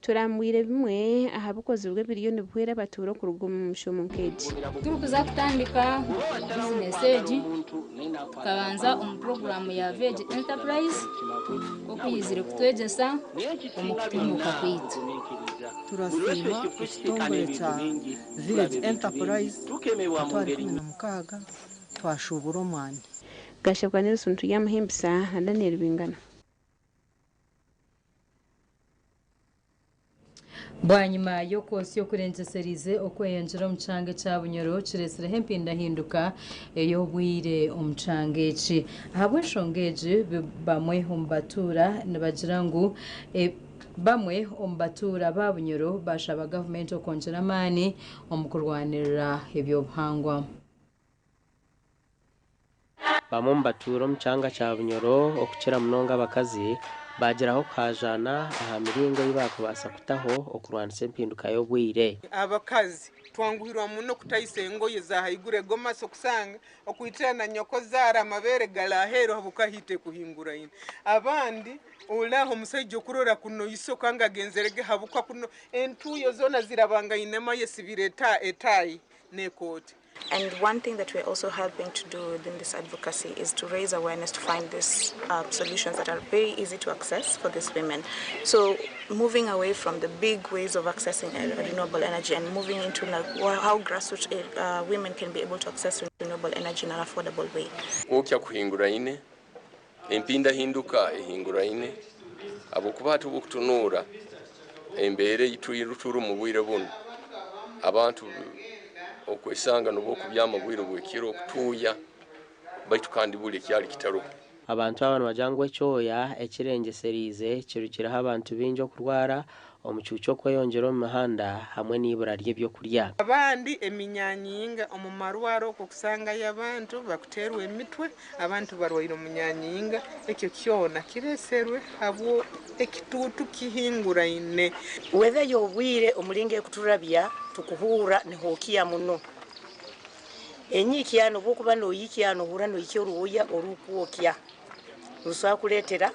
Turambwire bimwe aha bikozirwe ebiriyo nibihwera abatuura okuruga omu mishomo nk'egi. Turikuza kutandika bizinesi egi, tukabanza omu puroguramu ya Village Enterprise okuyizire kutwegyesa omu kutunguka kwaitu. Turasiima ekitongore kya Village Enterprise. Twari 16 twashubura omwani. Gashakwa Nelson Turyamuhimbisa na Daniel Bingana. Bwanyima y'okwosya okurengyeserize okweyongyera omu kyanga ekya Bunyoro kiresireho empindahinduka ey'obwire omu kyanga eki. Ahabw'enshonga egi, bamwe omu batuura nibagira ngu bamwe omu batuura ba Bunyoro bashaba gavumenti okwongyera amaani omu kurwanirira ebyobuhangwa. Bamwe omu batuura omu kyanga kya Bunyoro, okukira munonga abakazi, bagiraho kuhajaana aha miringo ei bakubaasa kutaho okurwanisa empinduka y'obwire. Abakazi twanguhirwa muno kutaisa engoye za haiguru egomasi, okusanga okwitira na nyoko zaara amabeere gali aheeru habwokuba kuhinguraine. Abandi olaho omusaija okurora kuno isoka nga agenzerege habuka kuno entuuyo zoona zirabangaine yesibire etaayi n'ekooti. And one thing that we're also helping to do within this advocacy is to raise awareness to find these solutions that are very easy to access for these women. So moving away from the big ways of accessing renewable energy and moving into like how grassroots women can be able to access renewable energy in an affordable way. Kwokya kuhinguraine, empindahinduka ehinguraine, ahabwokuba hati obukutunuura embeera ei turi mu bwire bunu, abantu okwesanga nobwokubyama bwire bwekiro okutuuya, baitu kandi buli ekyali kitaroho. Abantu aba nibagira ngu ekyoya ekirengyeseriize kirugireho abantu baingi okurwara omucuucu, okweyongyera omu mihanda hamwe n'ibura ry'ebyokurya. Abandi eminyanyinga omu marwaro, okusangayo abantu bakuteerwa emitwe, abantu barwaire omunyanyinga. Ekyo kyona kireserwe habwo ekituutu kihinguraine. Weather y'obwire omulingo ekuturabya, tukuhuura nihokya muno. Enyiikya nobwokuba noyikya nohuura noyikya oruoya orukwokya rusobola kuleetera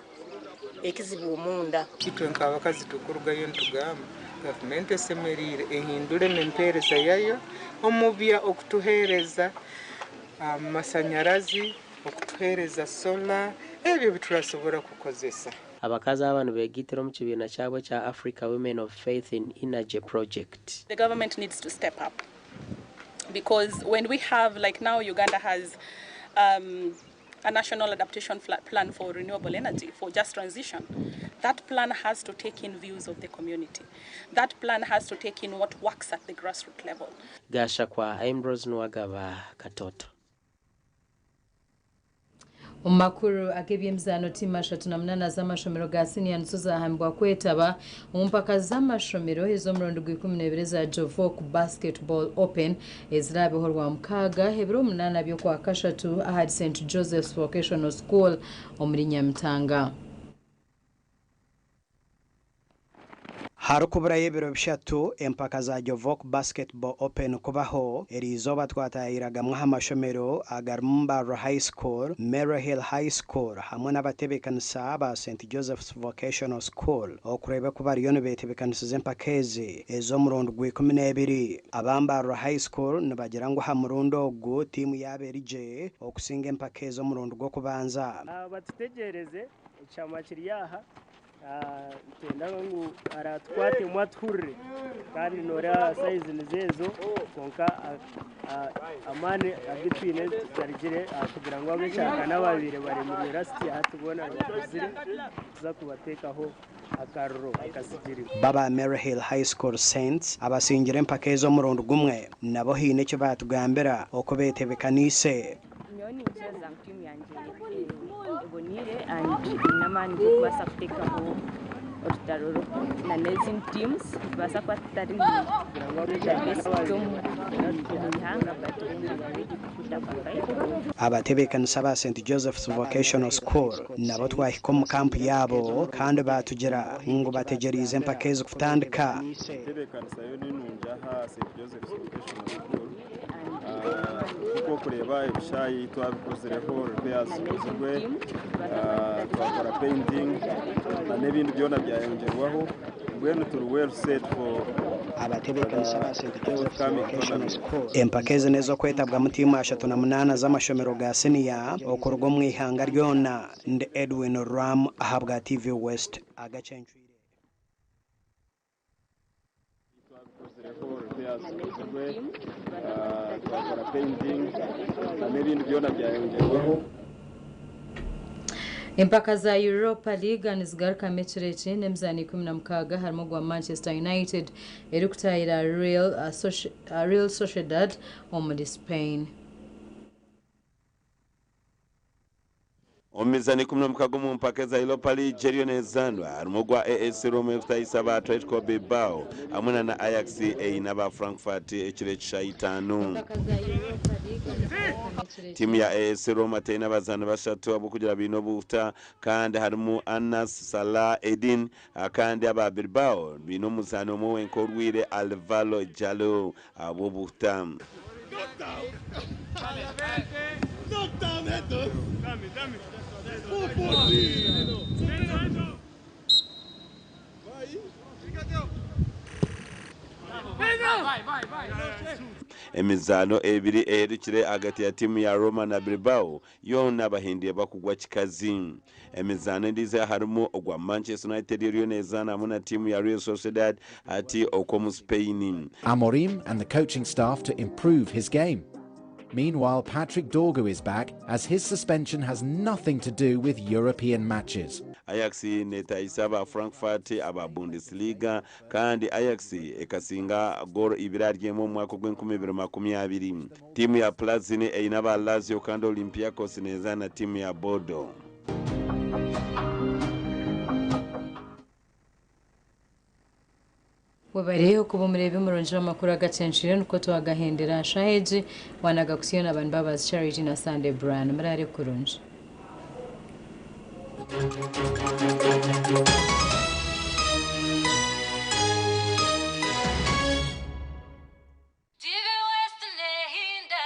ekizibu omunda. Itwe nk'abakazi tukurugayo nitugamba gavumenti esemeriire ehindure empeereza yayo omubya okutuheereza amasanyarazi, okutuheereza solar, ebyo biturasobora kukozesa. Abakazi aba nibeegitira omu kibiina kyabo ekya Africa Women of Faith in Energy Project. The government needs to step up because when we have, like now, Uganda has a national adaptation plan for renewable energy, for just transition. That plan has to take in views of the community. That plan has to take in what works at the grassroots level. Gashakwa Ambrose Nuwagaba, Katoto. Omu makuru ag'ebyemizaano, tiimu 38 z'amashomero ga siniya nizo zahambibwa kwetaba omu mpaka z'amashomero ez'omurundi gwa 12 za Jovoc Basketball Open ezirabeho Rwamukaaga ebiro 8 by'okwa kashatu ahari St Joseph's Vocational School omuri Nyamitanga. Harikuburayo ebiro 3 empaka za Jovok Basketball Open kubaho, eriizooba twataahira gamwe aha mashomero agarimu Mbarara High School, Maryhill High School hamwe n'abatebeekanisa ba St Joseph's Vocational School okureeba oku bariyo nibeetebeekanisiza empaka ezi ez'omurundi gwa 12. Aba Mbarara High School nibagira ngu aha murundi ogu tiimu yaabo eri gye okusinga empaka ezi omurundi gw'okubanza. Batutegyereze, ekishama kiri aha. Nitwenda ngu aratukwatemu atuhurire kandi noreeba sayizi nizo ezo kwonka amaani agu twine tugarugire kugira ngu ab'ekyanga n'ababaire baremirwe lasiti hati boona bakuzire tuza kubateekaho akariro akasigiri. Baba Maryhill High School Saints abasingire empaka ezi omurundi gumwe nabo haine eki baatugambira oku beetebekaniise. Nyowe ninkiriza ngu tiimu yangye eboniire and eine amaani g'okubaasa kuteekaho orutaro na n'ezindi teams. Nitubaasa kuba tutari the best omu ihanga but we are ready to put up a fight. Abatebeekanisa aba St Joseph's Vocational School nabo twahika omu kampu yaabo kandi baatugira ngu bategyereize empaka ezi kutandika. Entebeekanisa yo ni nungi aha St Joseph's Vocational School. Nk'oku orikureeba ebishaayi twabikozireho, repairs zikozirwe, twakora painting n'ebindi byona byayongyerwaho mbwenu turi well set for Abatebeekanisa ba St the Joseph's forthcoming Vocational tournament. School. Empaka ezi n'ez'okwetabwamu tiimu 38 z'amashomero ga siniya okuruga omu ihanga ryona. Ndi Edwin Rwamu ahabwa TV West. Agacencwire. Twabikozireho, repairs zikozirwe, twakora painting n'ebindi byona byayongyerwaho. Empaka za Europa League nizigarukamu ekiro eki n'emizaano 16 harimu ogwa Manchester United erikutaahira Real Sociedad omuri Spain. Omu mizaano 16 omu mpaka eza Europa League eriyo nezaanwa harimu ogwa AS Roma erikutahisa aba Atletico Bilbao hamwe na na Ajax eine aba Frankfurt ekiro eki shaaha itaano. Tiimu ya AS Roma teine abazaani bashatu ahabw'okugira baine obuhuta kandi harimu Anas Salah Eddin kandi aba Bilbao baine omuzaani omwe wenka orwaire Alvaro Djalo ahabw'obuhuta. Emizaano ebiri eherukire ahagati ya tiimu ya Roma na Bilbao yoona bahindiire bakugwa kikazi. Emizaano endiijo harimu ogwa Manchester United eriyo nezaana hamwe na tiimu ya Real Sociedad hati okw'omu Spain. Amorim and the coaching staff to improve his game. Meanwhile, Patrick Dorgu is back as his suspension has nothing to do with European matches. Ajax netahisa aba Frankfurt aba Bundesliga kandi Ajax ekasinga goolo ibiri ahari emwe omu mwaka ogw'enkumi ibiri makumi abiri. Tiimu ya Plzen eine aba Lazio kandi Olympiacos nezaana na tiimu ya Bordeaux. Webare okuba omureebi murungi w'amakuru agacencwire nikwo twagahendera aha shaaha egi wanaga kusiyo na Banbabas Charity na Sunday Brian. Muraare kurungi. TV West Nehinda.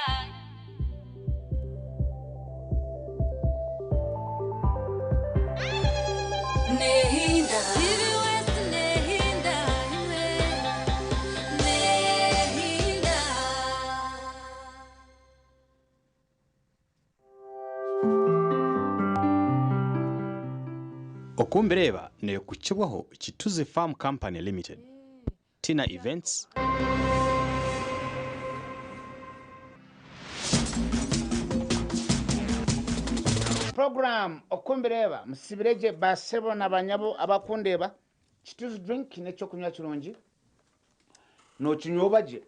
Nehinda. TV West Nehinda. Nehinda. Okumbireeba neekukibwaho Kituzi Farm Company Limited, Tina Events, Program Okumbireeba musibire gye ba sebo na banyabo abakundeeba, Kituzi drink n'ekyokunywa kirungi nokinywa oba gye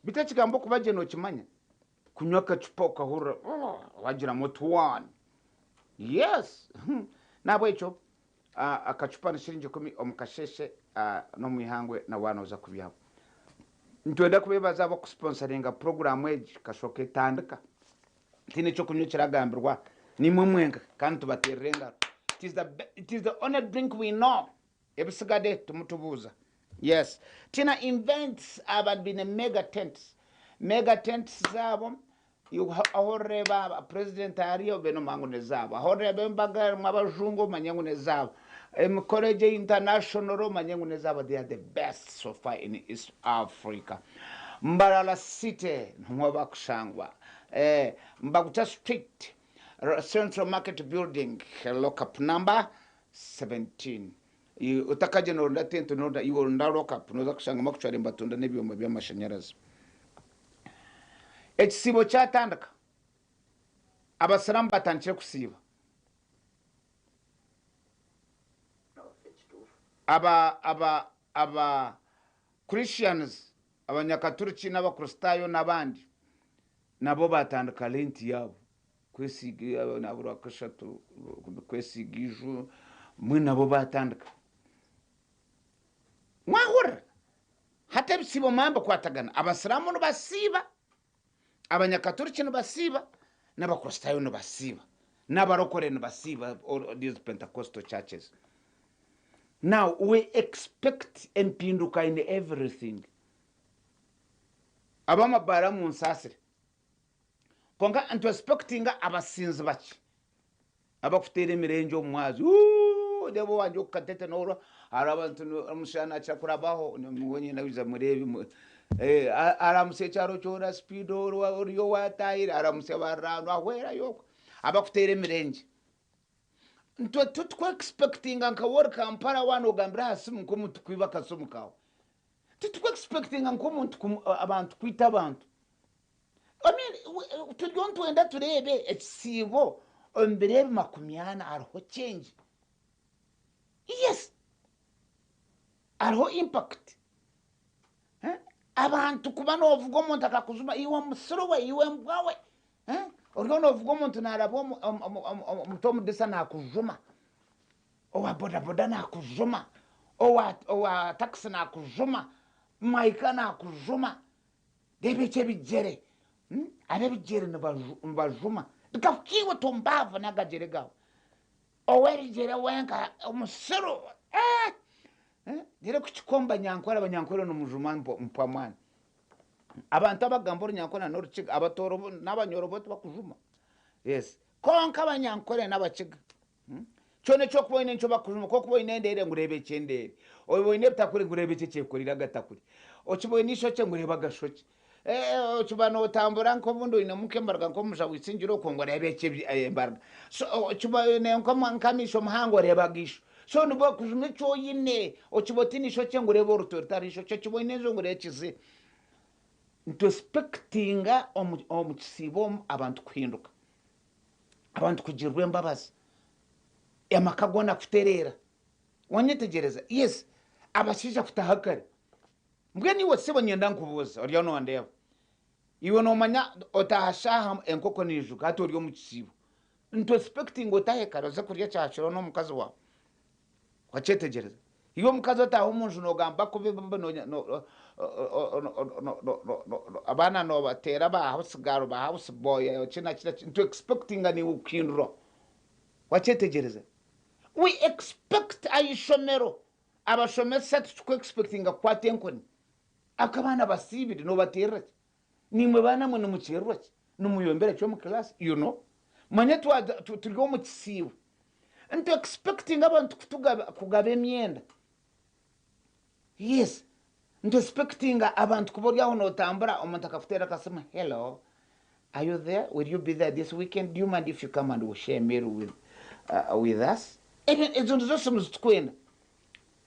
beitu ekigambo okuba gye nokimanya kunywa akacupa okahurira wagiramu otuwaani yes nahabwekyo akacupa ni shiringi ikumi omu kasheeshe n'omu ihangwe na waaba nooza kubyama. Nitwenda kubeebaza abarikusiponsaringa puroguraamu egi kashoka etandika. Tihaine eky'okunywa ekiragambirwa, niimwe mwenka kandi tubateerere engaro. It is the, it is the only drink we know. Ebisigadde timutubuuza. Yes. Tina Events aba baine mega tents. Mega tents zaabo ahu orireeba president ari obe nomanya ngu nezaabo. Ahu orireeba embaga erimu abajungu omanye ngu nezaabo. Emikoro egi eya international omanye ngu nezaabo. They are the best so far in East Africa. Mbarara City nimwo bakushangwa. Mbaguta Street, Central Market Building, lockup number 17. Otakagyenda noronda tente noronda iwe oronda lockup noza kushangamu actually nibatunda n'ebyoma by'amashanyarazi. Ekisiibo kyatandika, abasiraamu batandikire kusiiba. Aba aba aba Christians, abanyakaturiki n'abakristaayo n'abandi nabo batandika Lent yaabo. Kwesiiga orwakashatu kwesiiga eiju mbwenu nabo batandika. Mwahurira? Hati ebisiibo mwaba nibikwatagana, abasiraamu nibasiiba, abanyakaturiki nibasiiba, n'abakristaayo nibasiiba, n'abarokore nibasiiba all these pentecostal churches. Now we expect empinduka in everything. Ab'amabaara munsaasire. Kwonka nitwesipekitinga abasinzi bakye abakuteera emirengye omu mwazyo. Uuuu reeba owangye oku Katete noorwa hariho abantu omushaija naakira kurabaho niwe nyenda kwija mureebe aramutsya ekyaro kyona sipiidi oriyo owaatahire aramutsya bariraanwa ahwerayo okwo abakuteera emirengye. Itwe titwesipekitinga nka waaba ori Kampala waaba noogambira aha simu nk'omuntu kwiba akasimu kaawe. Titwesipekitinga nk'omuntu abantu kwita abantu. I mean, turiyo nitwenda tureebe ekisiibo omu biro ebi 40 hariho change. Yes, hariho impact. Eh? Abantu kuba novuga omuntu akakujuma iwe musiru we, iwe mbwa we. Eh? Oriyo novuga omuntu naraba omuti omudisa nakujuma. Owa bodaboda nakujuma. Owa taxi nakujuma. Maika nakujuma. Reeba eky'ebigyere, ab'ebigyere nibajuma. Reka iwe tombaava n'agagyere gaawe. Ow'ebigyere wenka omusiru eh! Reero kuhika omu banyankore, abanyankore nimujuma mpwa mwana. Abantu abagamba orunyankore n'orukiga, abatooro bo n'abanyoro bo tibakujuma. Yes. Kwonka abanyankore n'abakiga Kyona eki orikuba oine nikyo bakujuma. Ku orikuba oine endeere ngu reeba eki endeere. Oba oine ebitakuri ngu reeba eki ekyekoreire agatakuri. Okiba oine eishokye ngu reeba agashokye. Okiba nootambura nk'obundi oinemu nk'embaraga nk'omushaija witsingire okwo ngu reeba eki embaraga. So okiba oine nk'amaisho mahango reeba agaisho. So nibakujuma eki oine. Okiba otaine ishokye ngu reeba oruto rutari ishokye. Okiba oine enju ngu reeba ekiziba. Nitwesipekitinga omu kisiibo omu abantu kuhinduka. Abantu kugirirwa embabazi, amaka goona kutereera. Wanyetegyereza? Yes. Abashaija kutaha kare. Mbwenu iwe sebo niinyenda nkubuuze, oriyo nondeeba. Iwe nomanya otaaha shaaha enkoko neijuka hati ori omu kisiibo. Nitu expectinga otahe kare oze kurya kyakiro n'omukazi waawe. Wakyetegyereza? Iwe omukazi otaaha omunju nogamba kubi abaana nobateera ba house girl ba house boy ki na ki na ki nitu expectinga naiwe kuhindura. Wakyetegyereza? We expect aha ishomero abashomesa tituku expectinga kukwata enkoni. Ahakuba abaana basiibire nobateerera ki? Naimwe baana mwe nimukyererwa ki? Nimuyombera ki omu class? You know? Manya turi omu kisiibo. Nitu expectinga abantu kutugaba kugaba emyenda. Yes. Nitu expectinga abantu kuba ori aho notambura omuntu akakuteera akasimu hello are you there? Will you be there this weekend? Do you mind if you come and we share a meal with, with us? Ebyo ezo nizo simu zitukwenda.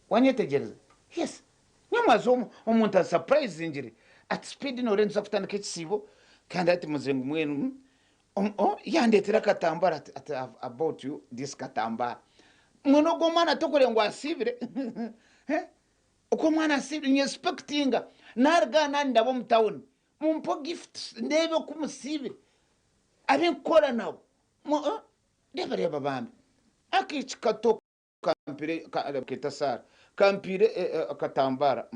Wanyetegyereza? Yes. Nyamwaza omuntu ansapurayizingire ati speed noreeba nituza kutandika ekisiibo kandi hati muzire ngu mbwenu yandeetera akatambara ati ati I bought you this katambara. Mbwenu ogwo omwana tokureba ngu asiibire ogwo omwana asiibire niinyeesipekitinga naruga aha nandaba omu tawuni mumpe gifts ndeebe oku musiibire abu nkukora nabo reeba reeba bambi akaishiki kato Kampire keeta Sara, kampire akatambara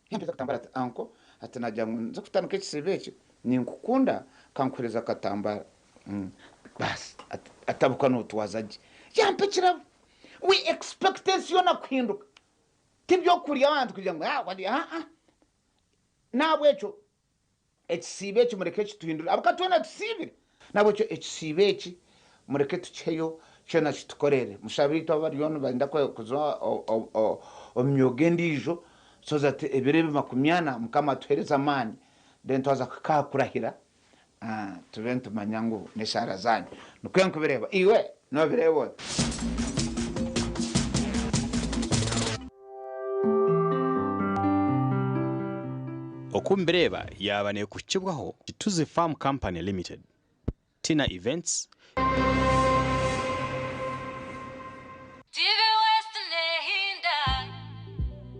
Yampeza akatambara ati uncle ati nagira ngu nze kutandika ekisiibo eki ninkukunda kankuhereze akatambara Baasi atabuka notwaza gye yampa ekirabo. We expect ensi yoona kuhinduka. Tibyokurya abantu kugira ngu ah, wari ah ah. Nahabwekyo ekisiibo eki mureke kituhindure ahabw'okuba twena tusiibire. Nahabwekyo ekisiibo eki mureke tukiheyo kyona kitukorere. Mushabe itwe abariyo nibenda kuza omu myoga endiijo so that ebiro ebi 40 Mukama atuhereze amaani then twaza kuhika aha kurahira tube nitumanya ngu n'eshaara zaanyu. Nikwo nkubireeba. Iwe noobireeba ota? Oku Mbireeba yaaba neekuhikibwaho Kituzi Farm Company Limited, Tina Events